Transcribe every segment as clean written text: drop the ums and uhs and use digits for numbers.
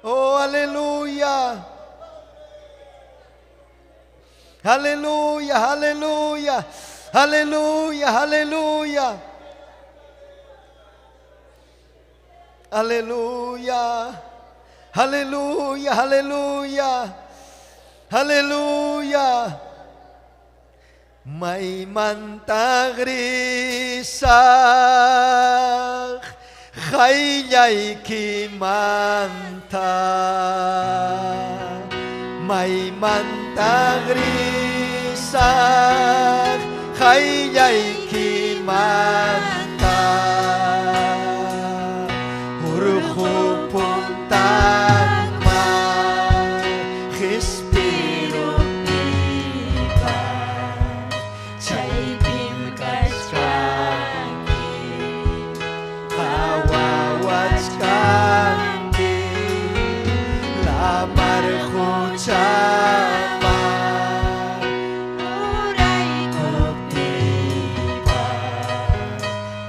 Oh, aleluya. Aleluya, aleluya. Aleluya, aleluya. Aleluya. Aleluya, aleluya. Aleluya. Maymantaq risaq qayllaykimanta. Maymantaq risaq qayllaykimanta. Urqu puntanman qhispiruptiqa Chaypim kachkanki, qhawawachkanki lamar quchaman uraykuptiqa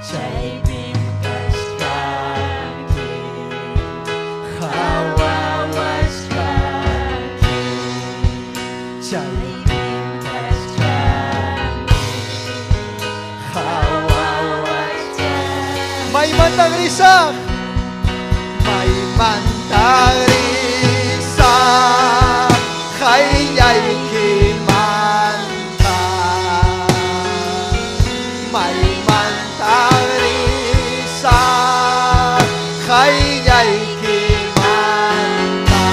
chaypim kachkanki, qhawawachkanki, chaypim kachkanki, qhawawachkanki. Maymantaq risaq maymantaq risaq qayllaykimanta maymantaq risaq qayllaykimanta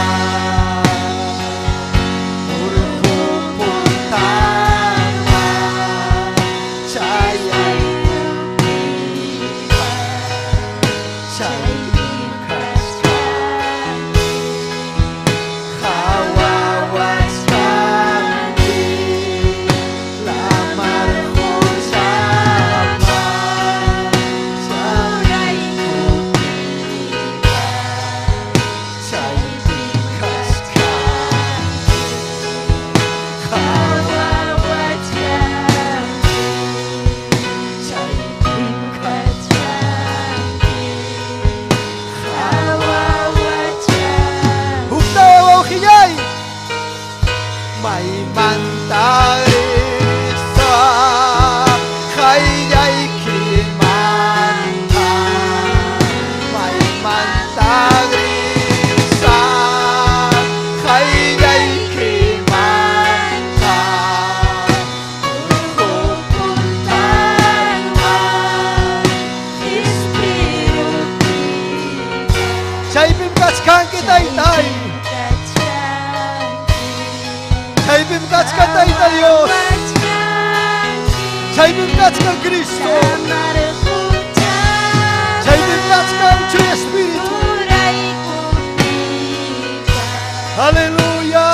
urqu puntaman chayaykuptiqa chaypim kachkanki, qhawawachkanki lamar quchaman uraykuptiqa chaypim kachkanki qhawawachkanki, chaypim kachkanki, qhawawachkanki. Huktawa wawqillay maymanta risaq qayllaykimanta maymanta risaq qayllaykimanta urqu puntanman chaypim kachkanki taytay chaypim kachkan Tayta Dios chaypim kachkan Cristo chaypim kachkan Chuya Espíritu. Aleluya.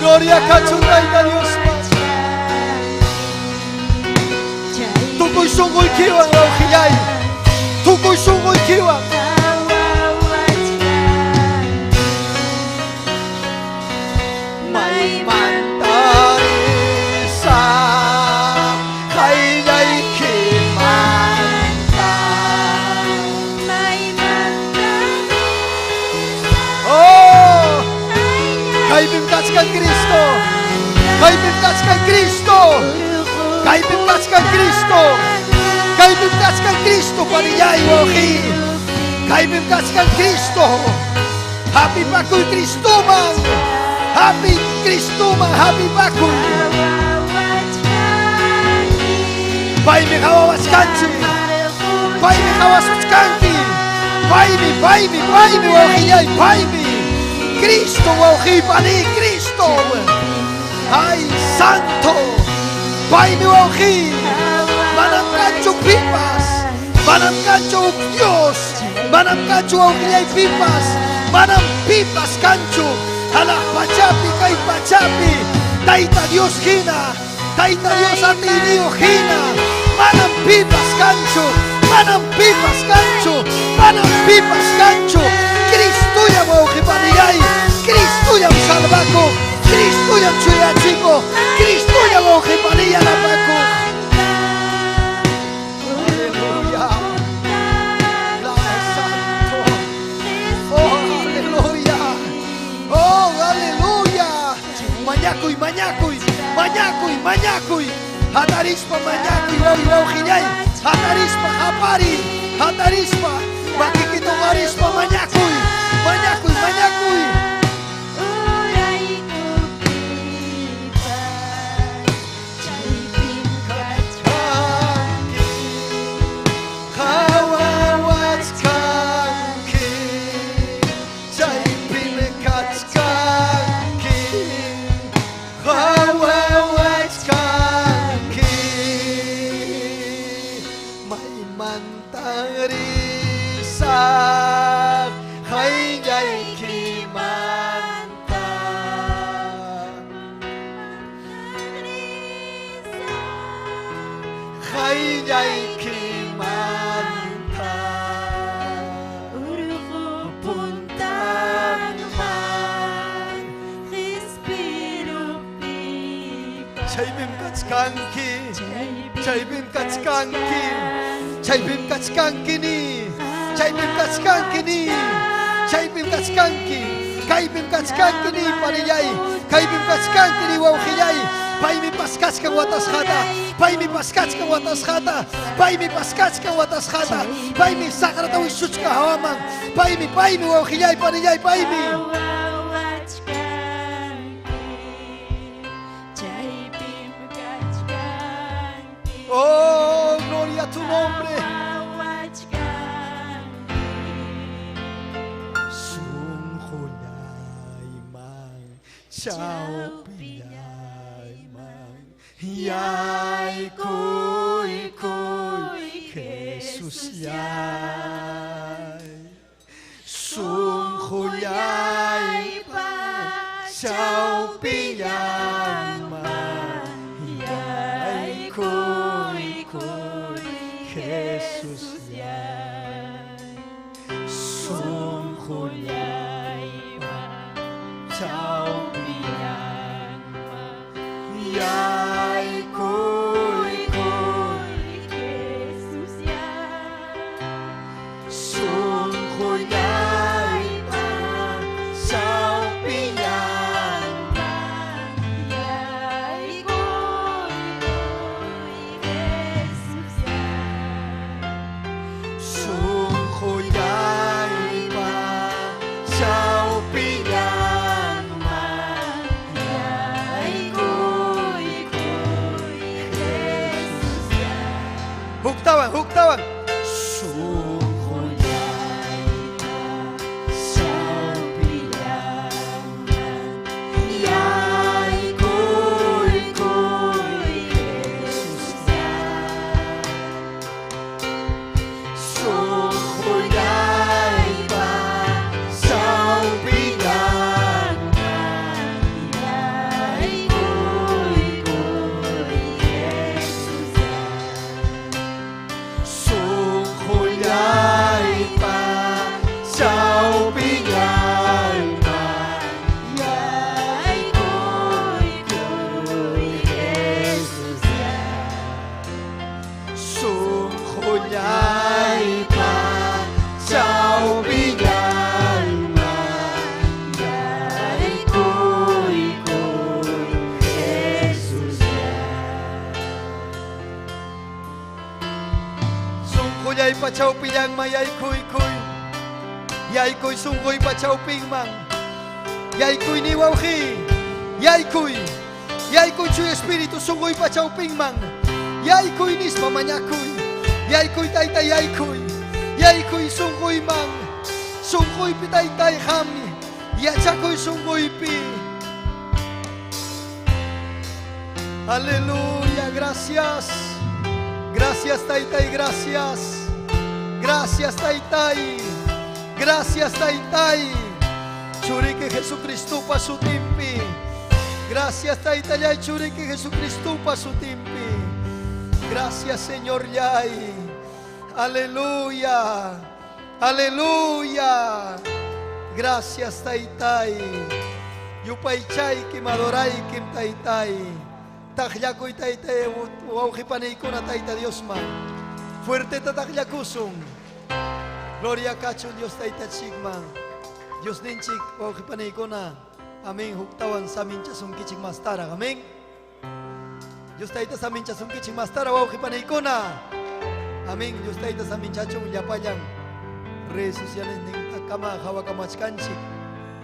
Gloria kachun Tayta Diosman. Tukuy sunquykiwan wawqillay. Tukuy sunquykiwan. Maymanta risaq qayllaykimanta. Oh, kaypim kachkan Cristo. Kaypim kachkan Cristo. Kaypim kachkan Cristo. Kaypim kachkan Cristo panillay wawqi. Kaypim kachkan Cristo. Hapipakuy Cristoman. Hapi Cristoman hapipakuy. Paymi qhawawachkanchik. Paymi qhawasuchkanki. Paymi, paymi, paymi wawqillay, paymi. Cristo wawqi pani, Cristo. Ay, santo. Paymi wawqi. Manam kanchu pipas. Manam kanchu Dios. Manam kanchu wawqillay pipas. Manam pipas kanchu. Hanaq pachapi kay pachapi. Tayta Dios hina. Tayta Dios atiyniyuq hina. Manam pipas kanchu. Manam pipas kanchu. Manam pipas kanchu. Cristollam wawqi panillay. Cristollam salvakuq. Cristollam chuyachikuq. Cristollam wawqi paniy yanapakuq. Aleluya. mañakuy, mañakuy, mañakuy. Hatarispa mañakuy, wawqillay. Hatarispa qapariy, hatarispa makikita uqarispa mañakuy, mañakuy, mañakuy. Qhawawachkanki, chaypim kachkanki, qhawawachkanki. Maymantan risaq qayllaykimanta? Qayllaykimanta. Urqu puntanman qispirupipas Chaypim kachkanki, chaypim kachkanki, chaypim kachkanki ni, chaypim kachkanki ni, chaypim kachkanki, kaypim kachkanki ni panillay, kaypim kachkanki ni wawqillay, paymi paskachkan watasqata, paymi paskachkan watasqata, paymi paskachkan watasqata, paymi saqrata wischuchkan hawaman, paymi, paymi wawqillay, panillay, paymi. Qhawawachkanki, chaypim kachkanki. Oh, gloria a tu nombre. Qhawawachkanki. Sunqullayman, chawpillayman, yaykuykuy, Jesuslláy. Sunqullaypa chawpillanman, yaykuykuy, Jesuslláy. Sunqullaypa chawpillanman, yaykuykuy, Sunqullaypa chawpillanman, sunqullaypa chawpillanman, Huktawan, huktawan. Sunqullaypa chawpillanman, yaykuykuy, Jesuslláy. Sunqullaypa chawpillanman, sunqullaypa chawpillanman, sunqullaypa chawpillanman, yaykuykuy, Jesuslláy. Sunqullaypa chawpillanman yaykuykuy, yaykuy sunquypa chawpinman, yaykuy ni wawqiy, yaykuy, yaykuy Chuya Espíritu sunquypa chawpinman, yaykuy nispa mañakuy, yaykuy tayta yaykuy, yaykuy sunquyman, sunquypi taytay qam, yachakuy sunquypi. Aleluya, gracias. Gracias, Taytay, gracias. Gracias, Taytay. Gracias, Taytay. Churiki Jesucristopa sutinpi. Gracias, Taytallay, Churiki Jesucristopa sutinpi. Gracias, Señorlláy. Aleluya. Aleluya. Gracias, Taytay. Yupaychaykim, adoraykim, Taytay. Taqllakuy, Taytay, wawqi paniykuna, Tayta Diosman. Fuerteta taqllakusun. Gloria kachun Dios Taytachikman. Diosninchik, wawqi paniykuna. Amén. Huktawan saminchasunkichik mastaraq. Amén. Dios tayta saminchasunkichik mastara wawqi panaykuna. Amén. Dios tayta saminchachun llapallan redes sociales nintakama hawakamachkanchik.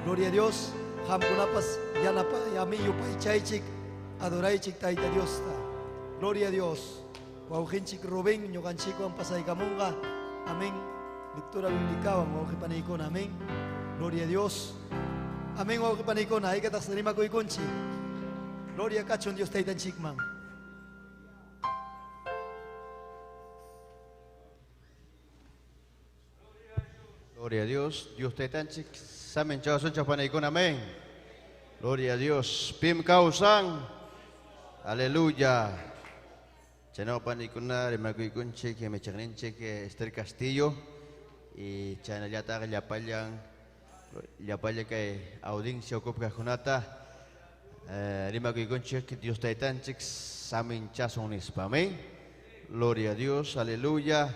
Gloria a Dios. Qamkunapas yanapa amén yupaychaychik adoraychik tayta Diosta. Gloria a Dios. Wawqinchik Rubén ñuqanchikwan pasaykamunqa. Amén. Lectura bíblicawan wawqi panaykuna. Amén. Gloria a Dios. Amén wawqi panaykuna. Haykataq rimakuykunchik. Gloria kachun Dios taytanchikman. Gloria a Dios. Dios taytanchik saminchawasunchik panaykuna. Amén. Gloria a Dios. Pim kawsan. Aleluya. Chaynaw panaykuna rimakuykunchik yamachaqninchik Esther Castillo y chaynallataq llapallan llapallan kay audiencia ukupkaqkunata rimakuykunchik Dios taytanchik saminchasun nispa. Amén. Gloria a Dios. Aleluya.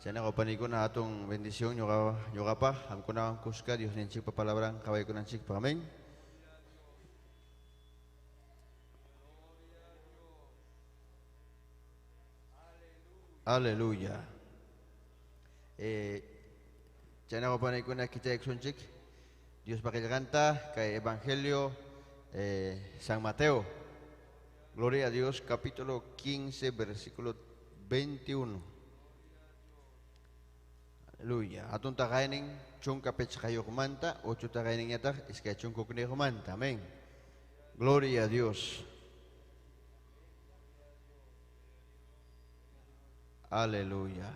Chaynaqa panaykuna hatun bendición ñuqapaq qamkunawan kuska Diosninchikpa palabran qawaykunanchikpaq. Amén. Aleluya. Chaynaqa panaykuna kichaykusunchik Diospa qillqanta kay Evangelio San Mateo. Gloria a Dios, capítulo 15, versículo 21. Aleluya. Hatun taqaynin chunka pichqayuqmanta, 8 taqayninñataq iskay chunka hukniyuqmanta. Amén. Gloria a Dios. Aleluya.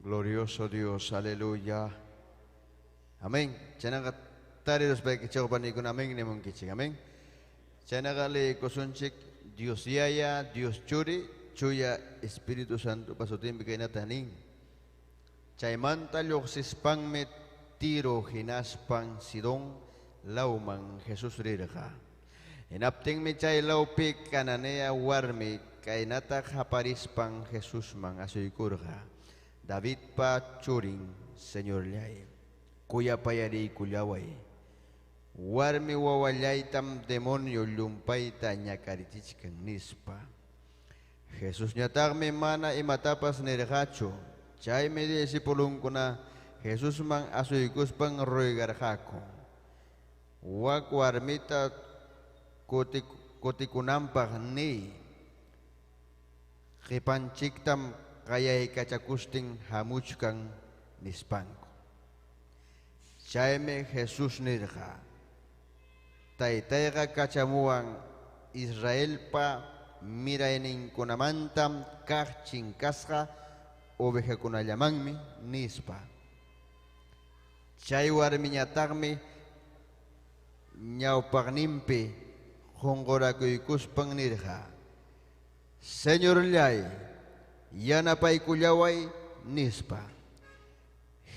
Glorioso Dios, aleluya. Amén. Chaynaqa tariros paykichik panikuna, amén nimunkichik, amén. Chaynaqa leykusunchik Dios Yaya, Dios Churi, Chuya Espíritu Santo pasutinpi kaynata nin. Chaymanta lluqsispanmi Tiro hinaspan Sidón lawman Jesús rirqa. Hinaptinmi chay lawpi Cananea warmi kaynata qaparispan Jesusman asuykurqa. Davidpa churin, Señorllay, kuyapayariykullaway. Warmi wawallaytam demonio llumpayta ñakarichichkan nispa. Jesusñataqmi mana imatapas nirqachu. Chaymi discipulunkuna Jesusman asuykuspan ruegarqaku. Wak warmita kutikunanpaq niy. Qipanchiktam qayaykachakustin hamuchkan nispanku. Chaymi Jesús nirqa: Taytayqa kachamuwan Israelpa mirayninkunamantam kaq chinkasqa ovejakunallamanmi nispa. Chay warmiñataqmi ñawpaqninpi qunqurakuykuspan nirqa: Señorllay, yanapaykullaway nispa.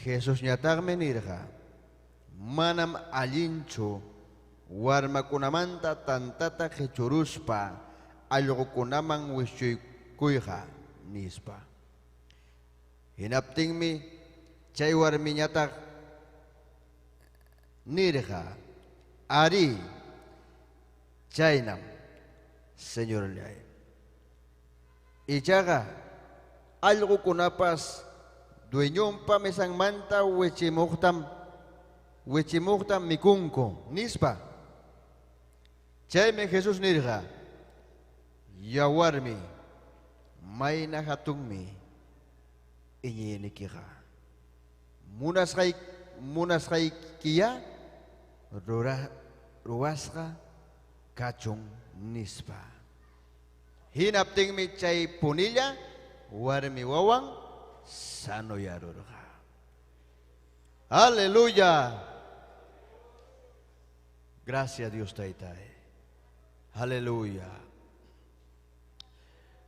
Jesusñataqmi nirqa: Manam allinchu warmakunamanta tantata qichuruspa allqukunaman wischuykuyqa nispa. Hinaptinmi chay warmiñataq nirqa: Ari, chaynam, Señorllay. Ichaqa allqukunapas dueñonpa mesanmanta wichimuqtam mikunku nispa. Chaymi Jesús nirqa: Ya warmi, mayna hatunmi iñiynikiqa. Munasqaykiya ruwasqa kachun nispa. Hinaptinmi chay punilla warmi wawan sanoyarurqa. Aleluya. Gracias Dios taytay. Aleluya.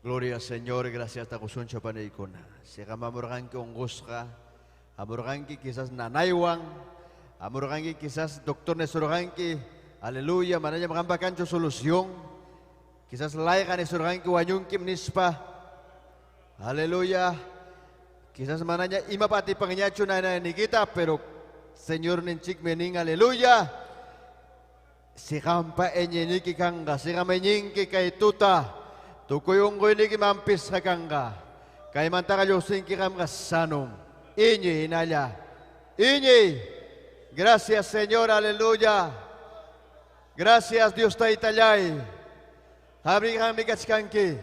Gloria al Señor, gracias takusuncha panaykuna. Siqamamurqanki unqusqa, amurqanki quizás nanaywan, amurqanki quizás doctor nesurqanki, aleluya, manañam qampa kanchu solución. Quizás layqa nesurqanki wañunkim nispa. Aleluya. Quizás manaña imapa atipanñachu nanaynikita, pero Señorninchikmi nin, aleluya. Siqampa iñiyniki kanqa, siqam iñinki kay tuta, tukuy unquyniki mampisqa kanqa. Kaymantaqa lluqsinki qamqa sanum. Iñiy hinalla. Iñiy. Gracias, Señor, aleluya. Gracias, Dios Taytallay. Qamri qammi kachkanki.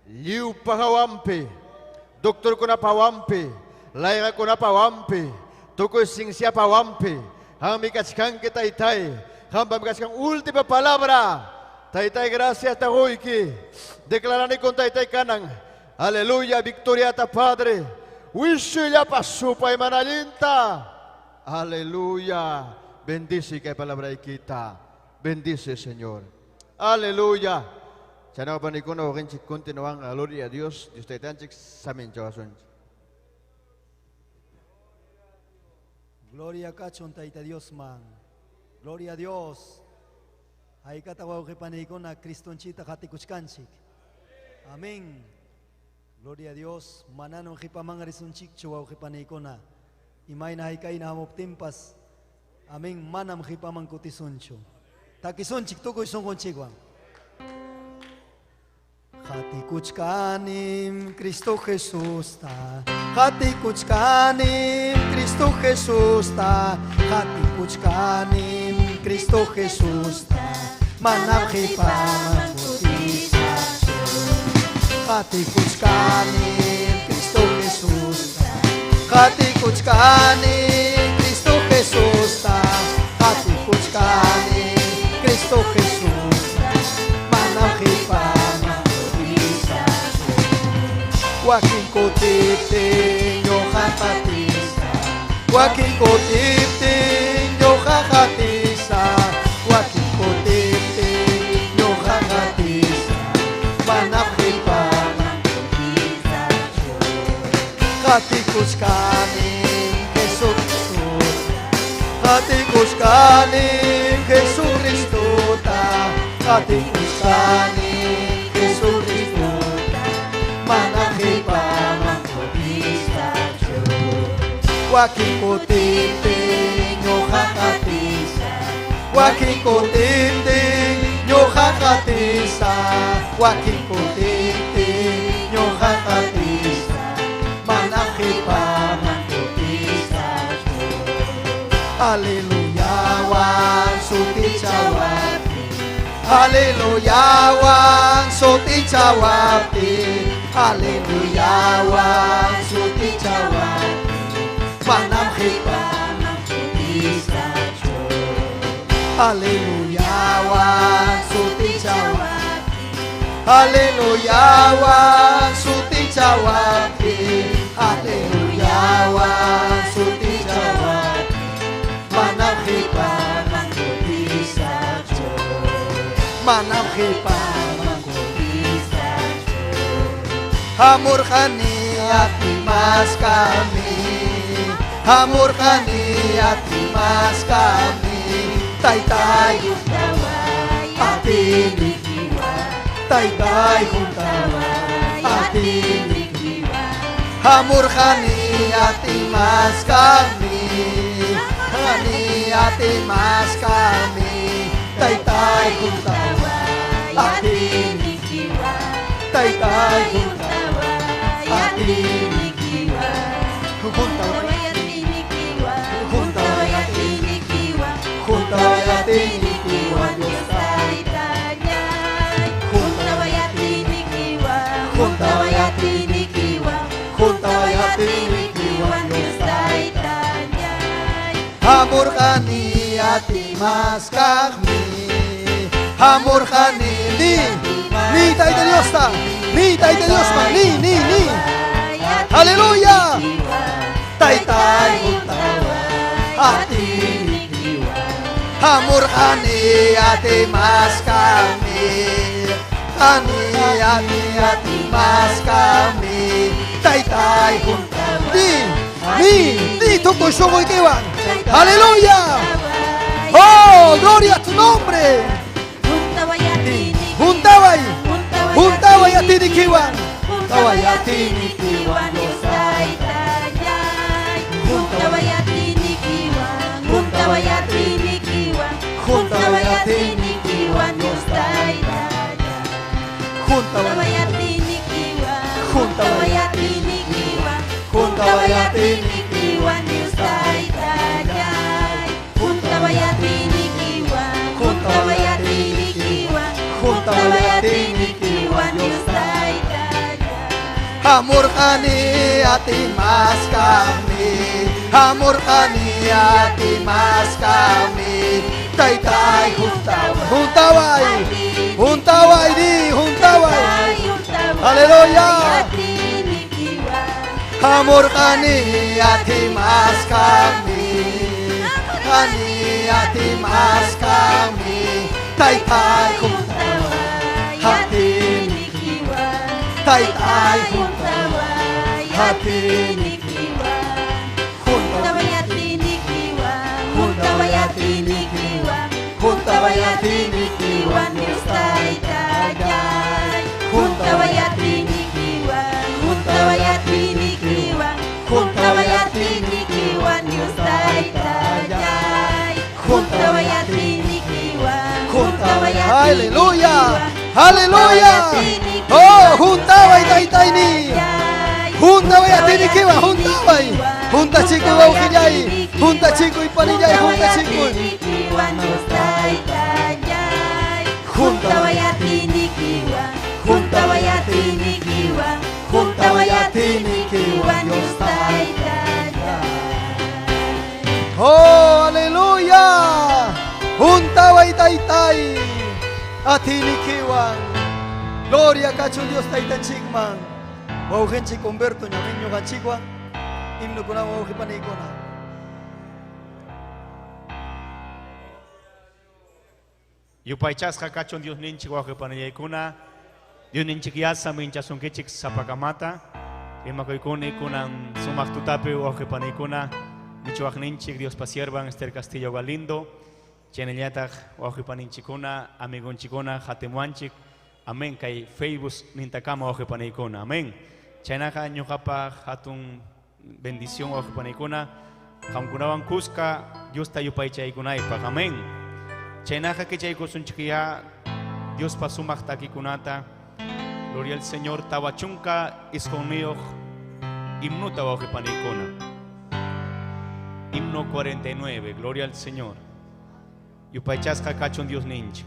Lliwpa hawanpi, doctorkunapa hawanpi, layqakunapa hawanpi, tukuy cienciapa hawanpi, qammi kachkanki, Taytay. Qampam kachkan última palabra. Taytay, gracias ta quyki. Declarani con Taytay kanan. Aleluya, victoriata, Padre. Wisuyllapa supay mana allinta. Aleluya. Bendice kay palabraykita. Bendice, Señor. Aleluya. Chaynaqa panikuna wawqinchik continuanqa. Gloria a Dios. Dios Taytanchik saminchawasunchik. Gloria kachun Tayta Diosman. Gloria a Dios. Haykata wawqi paniykuna Cristonchita qatikuchkanchik. Amén. Gloria a Dios. Mananam qipaman risunchikchu wawqi paniykuna. Imayna haykayna hamuptinpas. Amén. Manam qipaman kutisunchu. Takisunchik tukuy sunqunchikwan. Qatikuchkanim Cristo Jesusta, qatikuchkanim Cristo Jesusta, qatikuchkanim Cristo Jesusta, manam qipaman kutisaqchu. Qatikuchkanim Cristo Jesusta, qatikuchkanim Cristo Jesusta, qatikuchkanim Cristo Jesusta, manam qipaman kutisaqchu. Wakin kutiptin ñuqa qatisaq, wakin kutiptin ñuqa qatisaq, wakin kutiptin ñuqa qatisaq, manam qipaman kutisaqchu. Qatikuchkanim Jesucristota, qatikuchkanim Jesucristota, qatikuchkanim Jesucristota, manam qipaman kutisaqchu. Wakin kutiptin ñuqa qatisaq, wakin kutiptin ñuqa qatisaq, wakin kutiptin ñuqa qatisaq, manam qipaman kutisaqchu. Aleluya wan sutichawapti, aleluya wan sutichawapti, aleluya wan sutichawapti, manam qipaman kutisaqchu. Aleluya wan sutichawapti, aleluya wan sutichawapti, aleluya wan sutichawapti, manam qipaman kutisaqchu. Manam qipaman kutisaqchu. Hamurqani atimasqami, hamurqani atimasqami, Taytay atinikiwa, Taytay huntaway atinikiwa. Hamurqani atimasqami, hani atimasqami, Taytay huntaway atinikiwa, Taytay huntaway atinikiwa. Huntaway Huntaway atinikiwa, huntaway huntaway atinikiwa, Dios Taytallay. Huntaway atinikiwa, huntaway atinikiwa, huntaway huntaway atinikiwa, Dios Taytallay. Hamurqani atimasqami, hamurqani ni, ni Tayta Diosta, ni Tayta Diosman, ni, ni, ni. Aleluya. Taytay huntaway atinikiwa. Hamurqani atimasqami, ani ani atimasqami, Taytay huntaway ni, ni, ni tukuy sunquykiwan. Aleluya. Oh, gloria a tu nombre. Huntaway Huntaway, huntaway atinikiwan, huntaway atinikiwan, Dios Taytallay. Huntaway atinikiwan, atinikiwan Dios Taytallay. Juntaway atinikiwan, Juntaway atinikiwan, Juntaway atinikiwan Dios Taytallay. Juntaway atinikiwan, Juntaway atinikiwan, Juntaway atinikiwan Dios Taytallay. Hamurqani atimasqami, hamurqani atimasqami, taytay juntaway, juntaway, juntaway di, juntaway. Aleluya. Hamurqani atimasqami, qani atimasqami, taytay juntaway, taytay juntaway, atinikiwan, juntaway, atinikiwan, juntaway atinikiwan, juntaway atinikiwan, Dios Taytallay. Juntaway atinikiwan, juntaway atinikiwan, juntaway atinikiwan, Dios Taytallay. Juntaway atinikiwan, juntaway Aleluya, atinikiwan, aleluya. Oh, juntaway taytayni. Juntaway atinikiwan, juntaway. Juntachikuy wawqillay, juntachikuy panillay, juntachikuy. Atinikiwan Dios Taytallay. Juntaway atinikiwan, juntaway atinikiwan, juntaway atinikiwan Dios Taytallay. Oh, aleluya. Juntaway taytay. Atinikiwan. Gloria kachun Dios taytanchikman. Wawqinchik Humberto ñamin ñuqanchikwan. Himnokunawan wawqipanaykuna. Yupaychasqa kachun Dios ninchik wawqipanallaykuna. Dios ninchik yasa minchasunkichik sapakamata. Rimakuykuni kunan sumaq tutapi wawqipanaykuna. Michuwaqninchik Dios pasiervan Esther Castillo Galindo. Chaynallataq wawqipaninchikuna, amigunchikuna, hatimuanchik. Amén. Kay Facebook nintakama wawqipanaykuna. Amén. Chaynaqa ñuqapaq hatun bendición wawqipanaykuna. Qamkunawan kuska Diosta yupaychaykunaypaq. Amén. Chaynaqa kichaykusunchikya Diospa sumaq takikunata. Gloria al Señor. Tawachunka isqunniyoq himnuta wawqipanaykuna. Himno 49. Gloria al Señor. Yupaychasqa kachun Dios ninchik.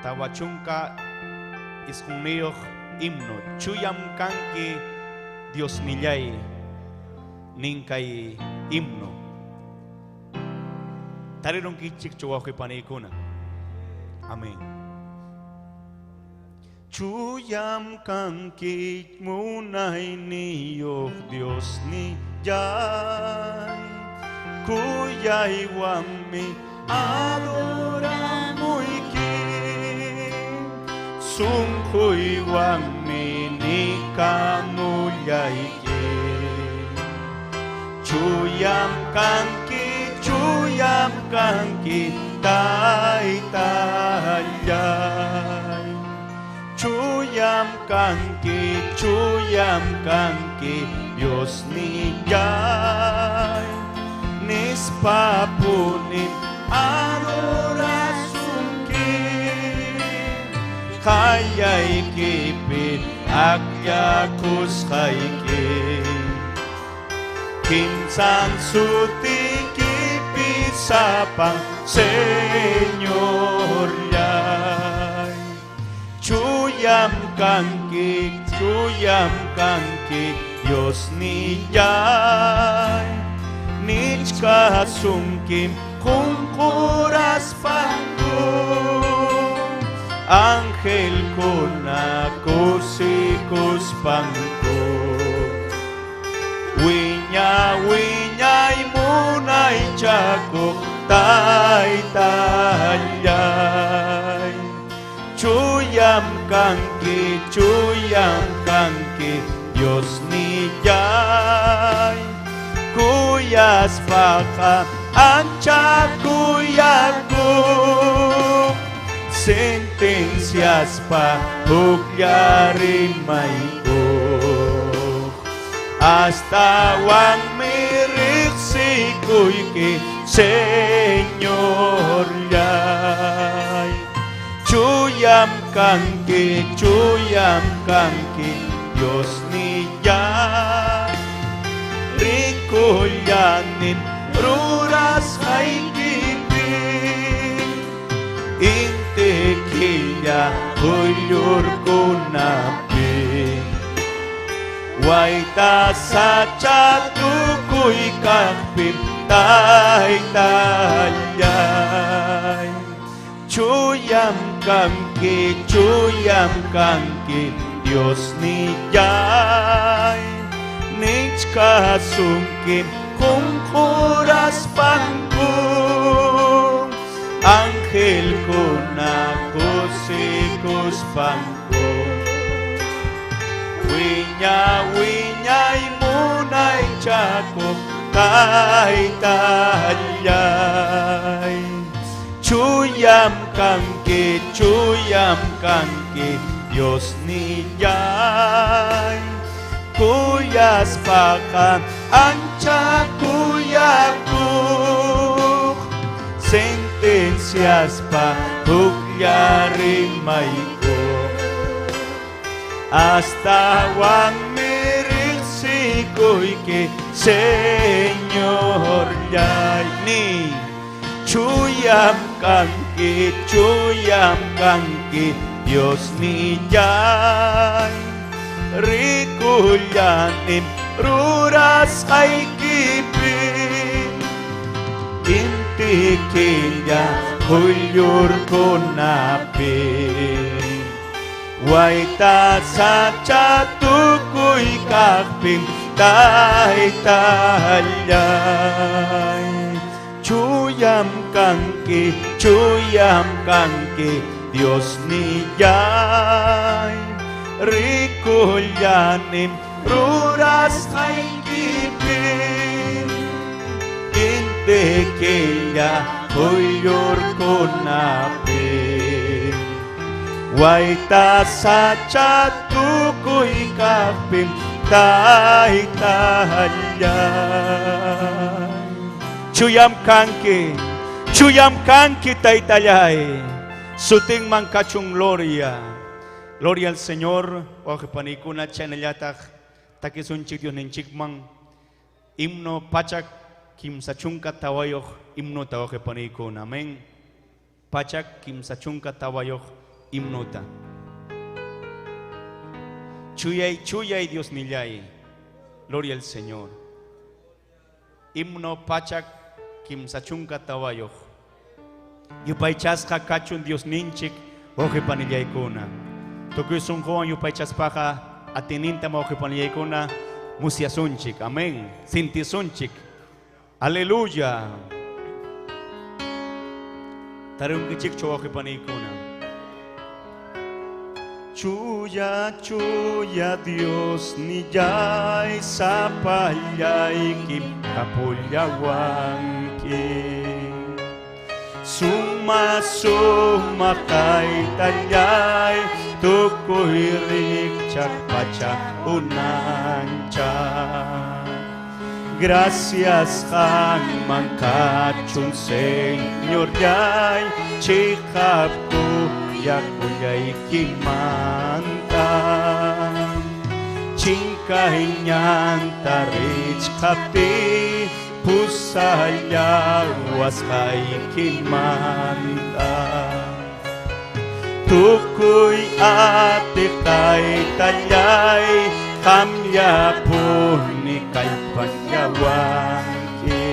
Tawachunka isqunniyoq himno. Chuyam kanki Dios nillay ninkay himno. Tarirunkichik wawqipanaykuna. Amén. Chuyam kanki munayniyuq Dios nillay. Kuyaywanmi adoramuyki. Sunquywanmi nikamullayki. Chuyam kanki, chuyam kanki, taytallay. Chuyam kanki, chuyam kanki, Dios nillay. Nispapunim adorasunki. Qayaykipi akllakusqayki. Kimsan sutikipi sapan Señorllay. Chuyam kanki, chuyam kanki, Dios nillay. Nichkasunkim qunquraspanku. Angelkuna kusikuspanku. Wiña wiñay munaychakuq taytallay. Chuyam kanki, chuyam kanki, Dios nillay. Kuyaspaqa ancha kuyakuq. Sentenciaspa hukllarimaykuq. Astawanmi riqsikuyki, Señorllay. Señorllay. Chuyam kanki, chuyam kanki, Dios nillay. Rikullanim rurasqaykipi. Inti killa quyllurkunapi. Wayta sacha tukuy kaqpim taytallay. Chuyam kanki, chuyam kanki, Dios nillay. Nichkasunkim qunquraspanku. Angelkuna kusikuspanku. Wiña wiñay munaychakuq taytallay. Chuyam kanki, chuyam kanki, Dios nillay. Kuyaspaqa ancha kuyakuq. Sentenciaspa huklla rimaykuq. Astawanmi riqsikuyki, Señorllay. Ni chuyam kanki, chuyam kanki, Dios nillay. Rikullanim rurasqaykipi. Inti killa quyllurkunapi. Wayta sacha tukuy kaqpim taytallay. Chuyam kanki, chuyam kanki, Dios nillay. Rikullanim rurasqaykipi. Inti killa quyllurkunapi. Wayta sacha tukuy kaqpim taytallay. Chuyam kanki, chuyam kanki taytallay. Sutinman kachun gloria. Gloria al Señor. Wawqi panikuna chaynallataq takisunchik Diosninchikman. Himno 134 himnota wawqi panikuna. Amén. 134 himnota. Chuyay, chuyay Dios nillay. Gloria al Señor. Himno 134. Yupaychasqa kachun Dios ninchik wawqi panillaykuna. Tukuy sunquwan yupaychaspaqa atininta wawqi panillaykuna musyasunchik. Amén. Sintisunchik. Aleluya. Tarunkichikchu wawqi paniykuna. Chuya, chuya Dios nillay sapallaykim kapullawanki. Suma, suma taytallay tukuy rikchaq pacha unancha. Gracias qamman kachun Señorllay chiqap kuyakullaykimanta. Chinkay ñanta richqaptiy pusallawasqaykimanta. Tukuy atiq taytallay qamllapuni kallpallawanki.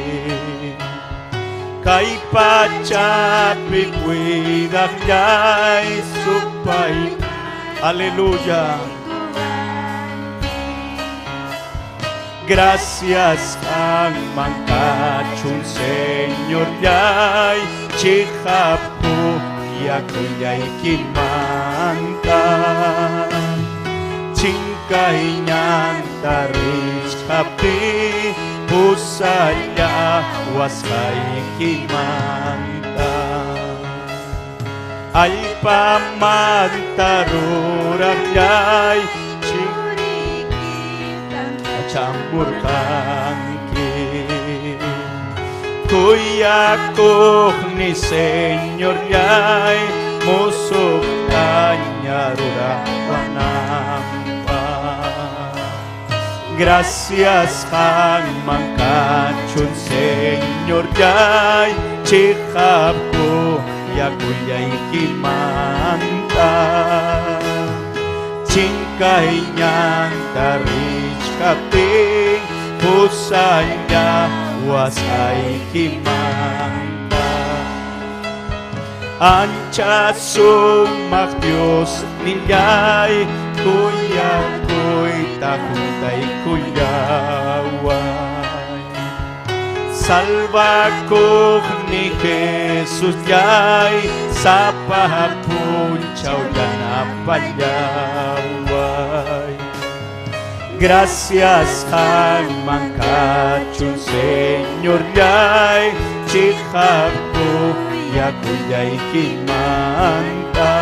Kay pachapi cuidaqllay supay. Aleluya. Gracias qamman kachun Señorllay chiqap kuyakullaykimanta. Chinkay ñanta richqaptiy pusallawasqaykimanta. Allpamanta ruraqllay chamurqanki. Kuyakuqni Señorllay musuqtaña rurawananpaq. Gracias qanman kachun Señorllay chiqap kuyakullaykimanta. Chinkay ñanta richkaptin pusalla wasqaykimanta. Ancha sumaq Diosnillay kuyakuyta juntaykullaway. Salvakuqni Jesusllay sapa punchaw yanapallaway. Gracias qanman kachun Señorllay chiqap kuyakullaykimanta.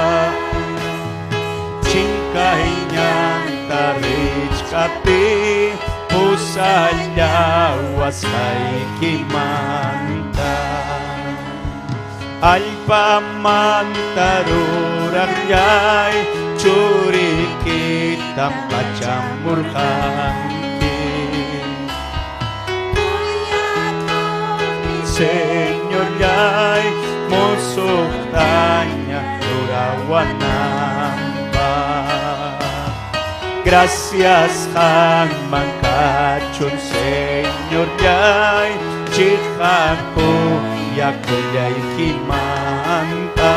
Chinkay ñanta richkaptin pusalla wasqaykimanta. Allpamanta ruraqllay churikitam kachamurqanki. Señorllay musuqtaña rurawananpaq. Gracias qanman kachun Señorllay chiqap kuyakullaykimanta.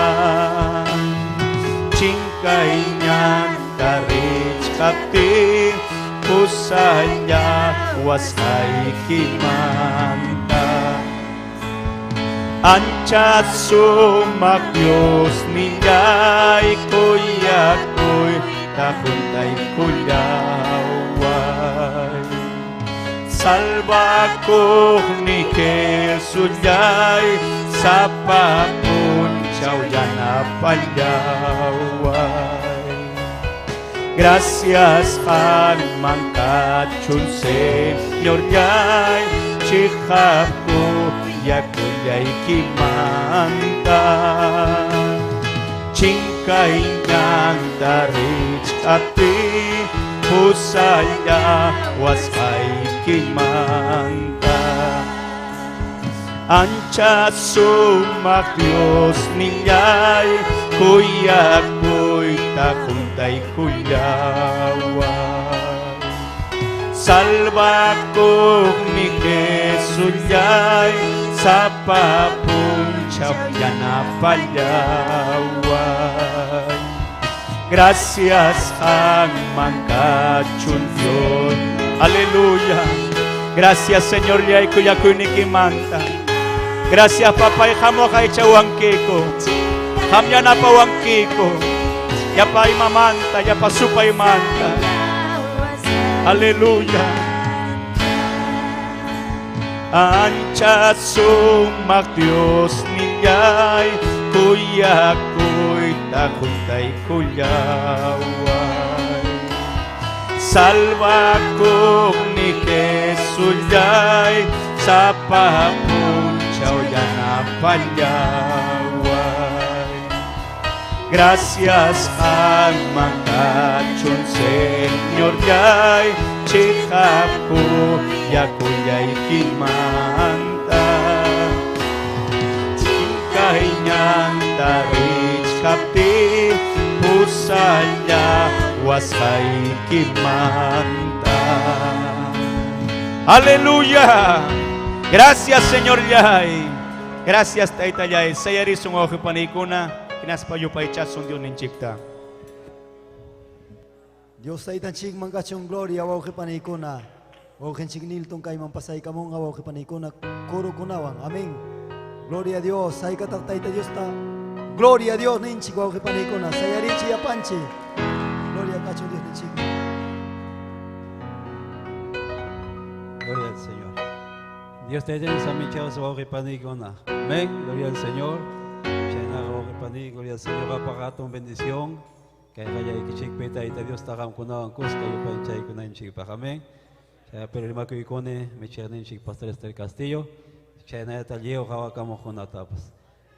Chinkay ñanta richkaptin pusalla wasqaykimanta. Ancha sumaq Diosnillay kuyakuyta juntaykullaway. Salvakuqni Jesusllay sapa punchaw yanapallaway. Gracias qanman kachun Señorllay chiqap kuyakullaykimanta. Chinkay ñanta richkaptin pusalla wasqaykimanta. Ancha sumaq Diosnillay kuyakuyta juntaykullaway. Salvakuqni Jesusllay sapa punchaw yanapallaway. Gracias qanman kachun Dios. Aleluya. Gracias Señor llay kuyakuynikimanta. Gracias papay hamuq aychawankiko. Qam yanapawankiko. Yapay mamanta, yapa supaymanta. Aleluya. Ancha sumaq Diosnillay kuyakuyta juntaykullaway. Salvakuqni Jesusllay sapa punchaw yanapallaway. Gracias qanman kachun Señorllay chiqap kuyakullaykimanta. Chinkay ñanta richkaptin pusalla wasqaykimanta. Aleluya. Gracias Señor llay. Gracias Tayta llay. Sayarisun wawqi panikuna hinaspa yupaychasun Diosninchikta. Dios Taytanchikman kachun gloria wawqi panikuna. Wawqinchik Nilton kayman pasaykamunqa wawqi panikuna kurukunawan. Amén. Gloria a Dios. Saykataq Tayta Diosta. Gloria a Dios ninchik wawqi panikuna. Sayarichi yapanchi. Gloria kachun Dios ninchik. Gloria al Señor. Dios te llene samichaos wawqi panikuna. Amén. Gloria al Señor. Chayna wawqi pani, gloria al Señor. Apagaton bendición. Kay kaya ikichikpi Tayta Dios takamkunawan kuska yupaychaykunanchikpaq. Amén. Pero rimakuykuni michiqninchik Pastor Esther Castillo. Chaynata lliw qhawakamuqkunatapas.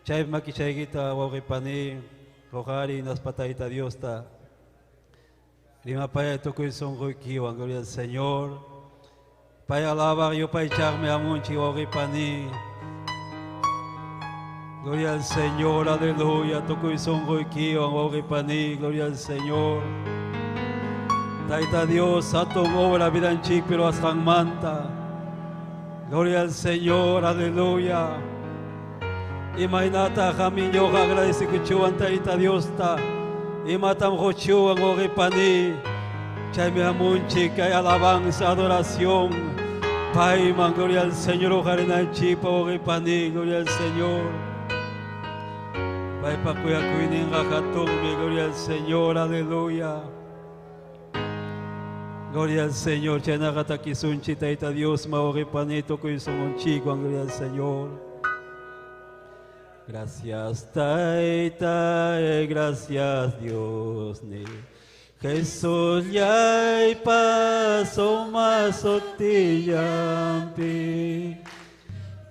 Chay makichaykita wawqipani huqari hinaspa Tayta Diosta rimapayay tukuy sunquykiwan, gloria al Señor. Pay alabaq yupaychaqmi hamunchik wawqipani. Gloria al Señor, aleluya. Tukuy sunquykiwan wawqipani, gloria al Señor. Tayta Dios, hatun obra vidanchikpi ruwasqanmanta. Gloria al Señor, aleluya. Imaynata qamin ñuqa agradecikuchuwan Tayta Diosta. Imatam quchuwan wawqipani. Chaymi hamunchik kay alabanza, adoración. Payman, gloria al Señor, uqarinanchikpa wawqipani, gloria al Señor. Paypa kuyakuyninqa hatunmi, gloria al Señor, aleluya. Gloria al Señor, chaynaqa takisunchik Tayta Dios, wawqipani tukuy sunqunchikwan, gloria al Señor. Gracias Tayta, gracias Dios ni. Jesús llaypa suma sutillampi.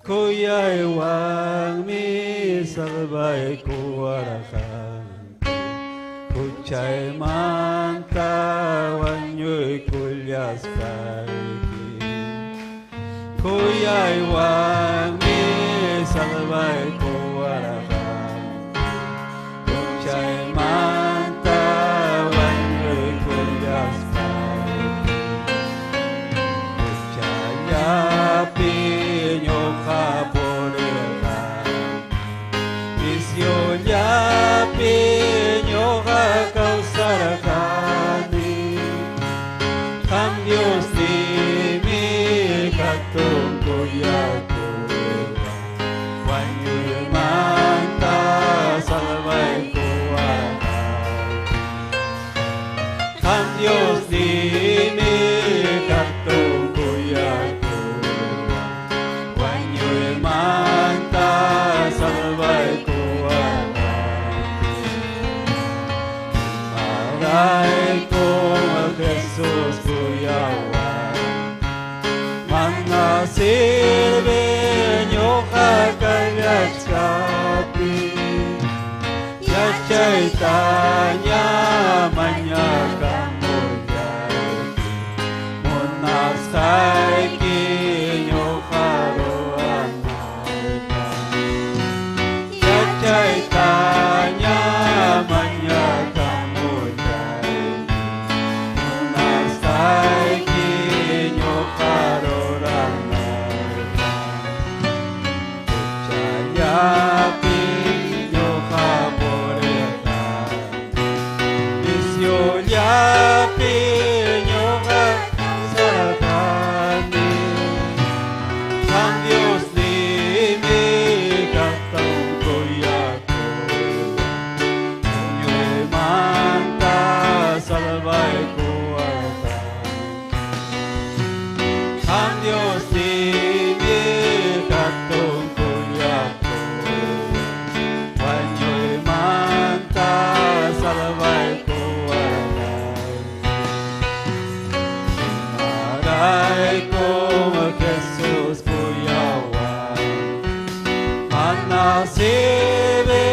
Kuyaywanmi salvaykuwarqanki. Huchaymanta wañuykullaspayki. Kuyaywanmi salvaykuwarqanki. Huchaymanta wañuykullaspayki. Huchallapi ñuqa purirqani. Viciollapi ñuqa kawsarqani. Qam Dios nimi hatun kuyakuywan. Wañuymanta salvaykuwarqanki. Qam Dios nimi hatun kuyakuywan. Wañuymanta salvaykuwarqanki. Imaraykum Jesús kuyawan. Mana sirve ñuqa kallachkapi. Yachaytaña mañakamullayki. Munasqayki ñuqa ruwanayta. Yachaytaña mañakamullayki. Munasqayki ñuqa ruranayta. Huchallapi ñuqa purirqani. Viciollapi ñuqa kawsarqani. Qam Dios nimi hatun kuyakuywan. Wañuymanta salvaykuwarqanki. Qam Dios nimi hatun kuyakuywan. Wañuymanta salvaykuwarqanki. Imaraykum Jesús kuyawan. Mana sirve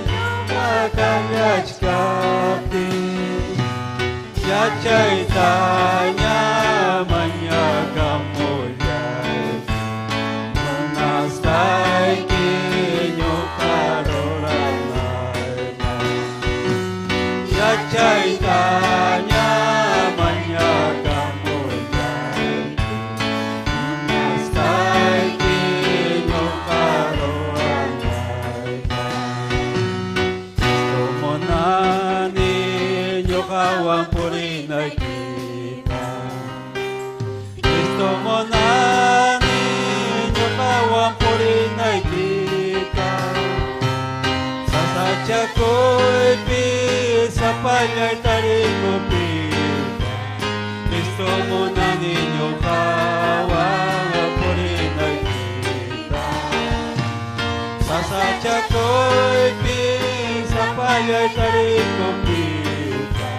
ñuqa kallachkaptin. Yachaytaña mañakamullayki. Munasqayki ñuqa ruranayta. Yachaytaña mañakamullayki. Munasqayki ñuqa ruranayta. Cristo munani ñuqawan purinaykita. Cristo munani ñuqawan purinaykita. Sasachakuypi sapallay tarikupita. Cristo munani ñuqawan purinaykita. Sasachakuypi sapallay tarikupita.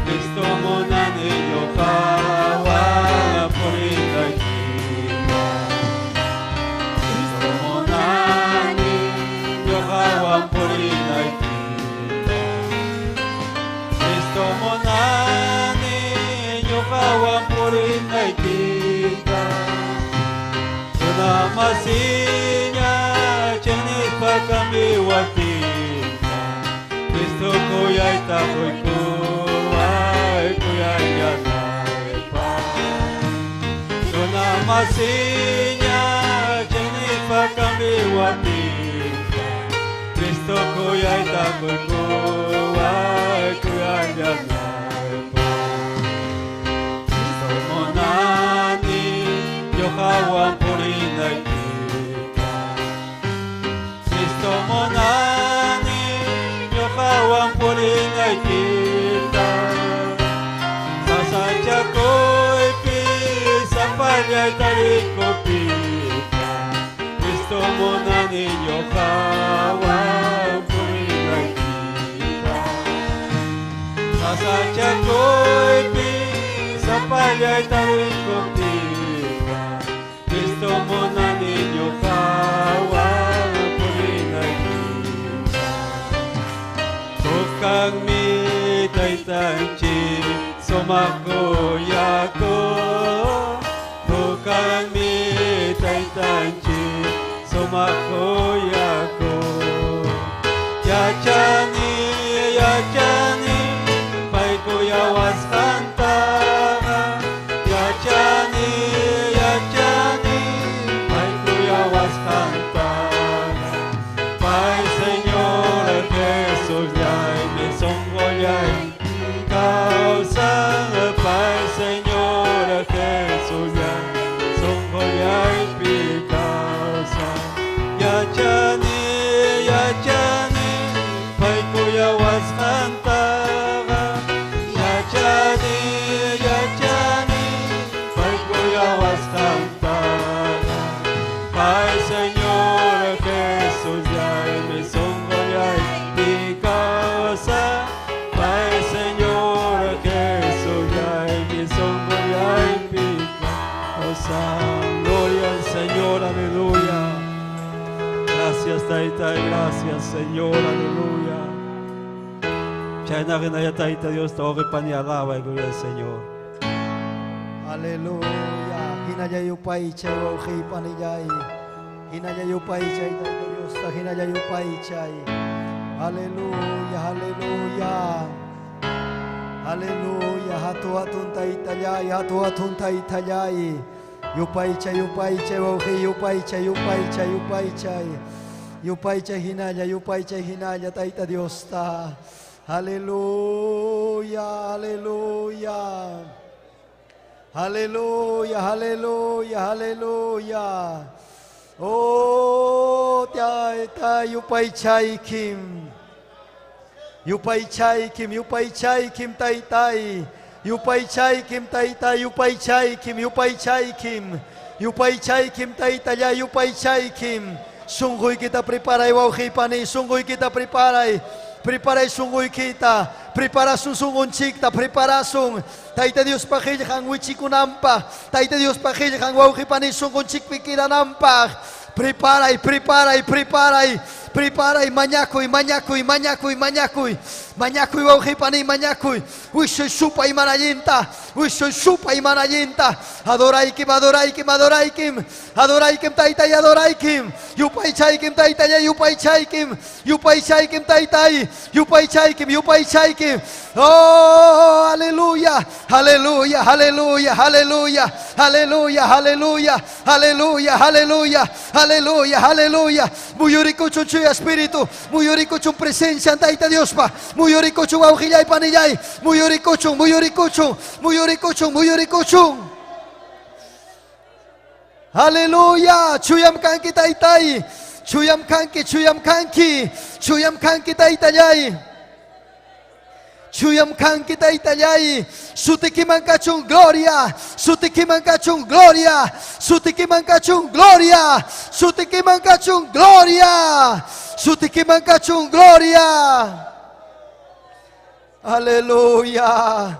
Cristo munani ñuqawan purinaykita. masiña chiqnispa kamiwaptinqa Cristo kuyayta quykuway kuyayllanaypaq. Runa masiña chiqnispa kamiwaptinqa Cristo kuyayta quykuway kuyayllanaypaq. Cristo munani ñuqawan purinaykita. Cristo munani ñuqawan purinaykita. Sasachakuypi sapallay tarikupiyta. Cristo munani ñuqawan purinaykita. Sasachakuypi sapallay tarikupiyta. Cristo munani ñuqawan purinaykita. Hukkanmi taytanchik sumaq kuyakuq. Hukkanmi taytanchik sumaq kuyakuq. Yachani, yachani, pay kuyawasqantaqa. Yachani, yachani, pay kuyawasqantaqa. Pay Señor Jesusllaymi sunqullay kawsan. Pay Señor Jesusllaymi sunqullaypi kawsan. Yachani, yachani, pay kuyawasqantaqa. Yachani, yachani, pay kuyawasqantaqa. Pay Señor Jesusllaymi sunqullaypi kawsan. Pay Señor Jesusllaymi sunqullaypi kawsan. Gloria al Señor, aleluya. Gracias, Tayta, gracias, Señor, aleluya. Chayna Tayta Dios, wawqi pani alaba, gloria al Señor. Aleluya. Hinalla yupaychay wawqi panillay. Hinalla yupaychay Tayta Diosta, hinalla yupaychay. Aleluya, aleluya. Aleluya, hatu hatun taytallay, hatu hatun taytallay. Yupaychay, yupaychay wawqi, yupaychay, yupaychay, yupaychay. Yupaychay hinalla, yupaychay hinalla Tayta Diosta. Aleluya, aleluya. Aleluya, aleluya, aleluya. Oh, Tayta yupaychaykim. Yupaychaykim, yupaychaykim taytay. Yupaychaykim tayta, yupaychaykim, yupaychaykim. Yupaychaykim taytalla, yupaychaykim. Sunquykita preparay wawqi pani, sunquykita preparay. Preparay sunquykita, preparasun sunqunchikta, preparasun. Tayta Diospa qillqan wichikunanpaq, Tayta Diospa qillqan wawqi pani sunqunchikpi qidananpaq. Preparay, preparay, preparay, preparay, mañakuy, mañakuy, mañakuy, mañakuy. Mañakuy wawqi pani, mañakuy. Wishuy supay manallinta, wishuy supay manallinta. Adoraykim, adoraykim, adoraykim. Adoraykim taytay, adoraykim. Yupaychaykim taytay, yupaychaykim. Yupaychaykim taytay, yupaychaykim, yupaychaykim. Oh, aleluya, aleluya, aleluya, aleluya, aleluya, aleluya, aleluya, aleluya, aleluya, aleluya. Muyurikuchun Chuya Espíritu, muyurikuchun presencia Tayta Diospa, muyurikuchun wawqillay panillay, muyurikuchun, muyurikuchun, muyurikuchun, muyurikuchun. Aleluya, chuyam kanki taytay, chuyam kanki, chuyam kanki, chuyam kanki taytallay. Chuyam kanki taytallay, sutikiman kachun gloria, sutikiman kachun gloria, sutikiman kachun gloria, sutikiman kachun gloria, sutikiman kachun gloria. Aleluya.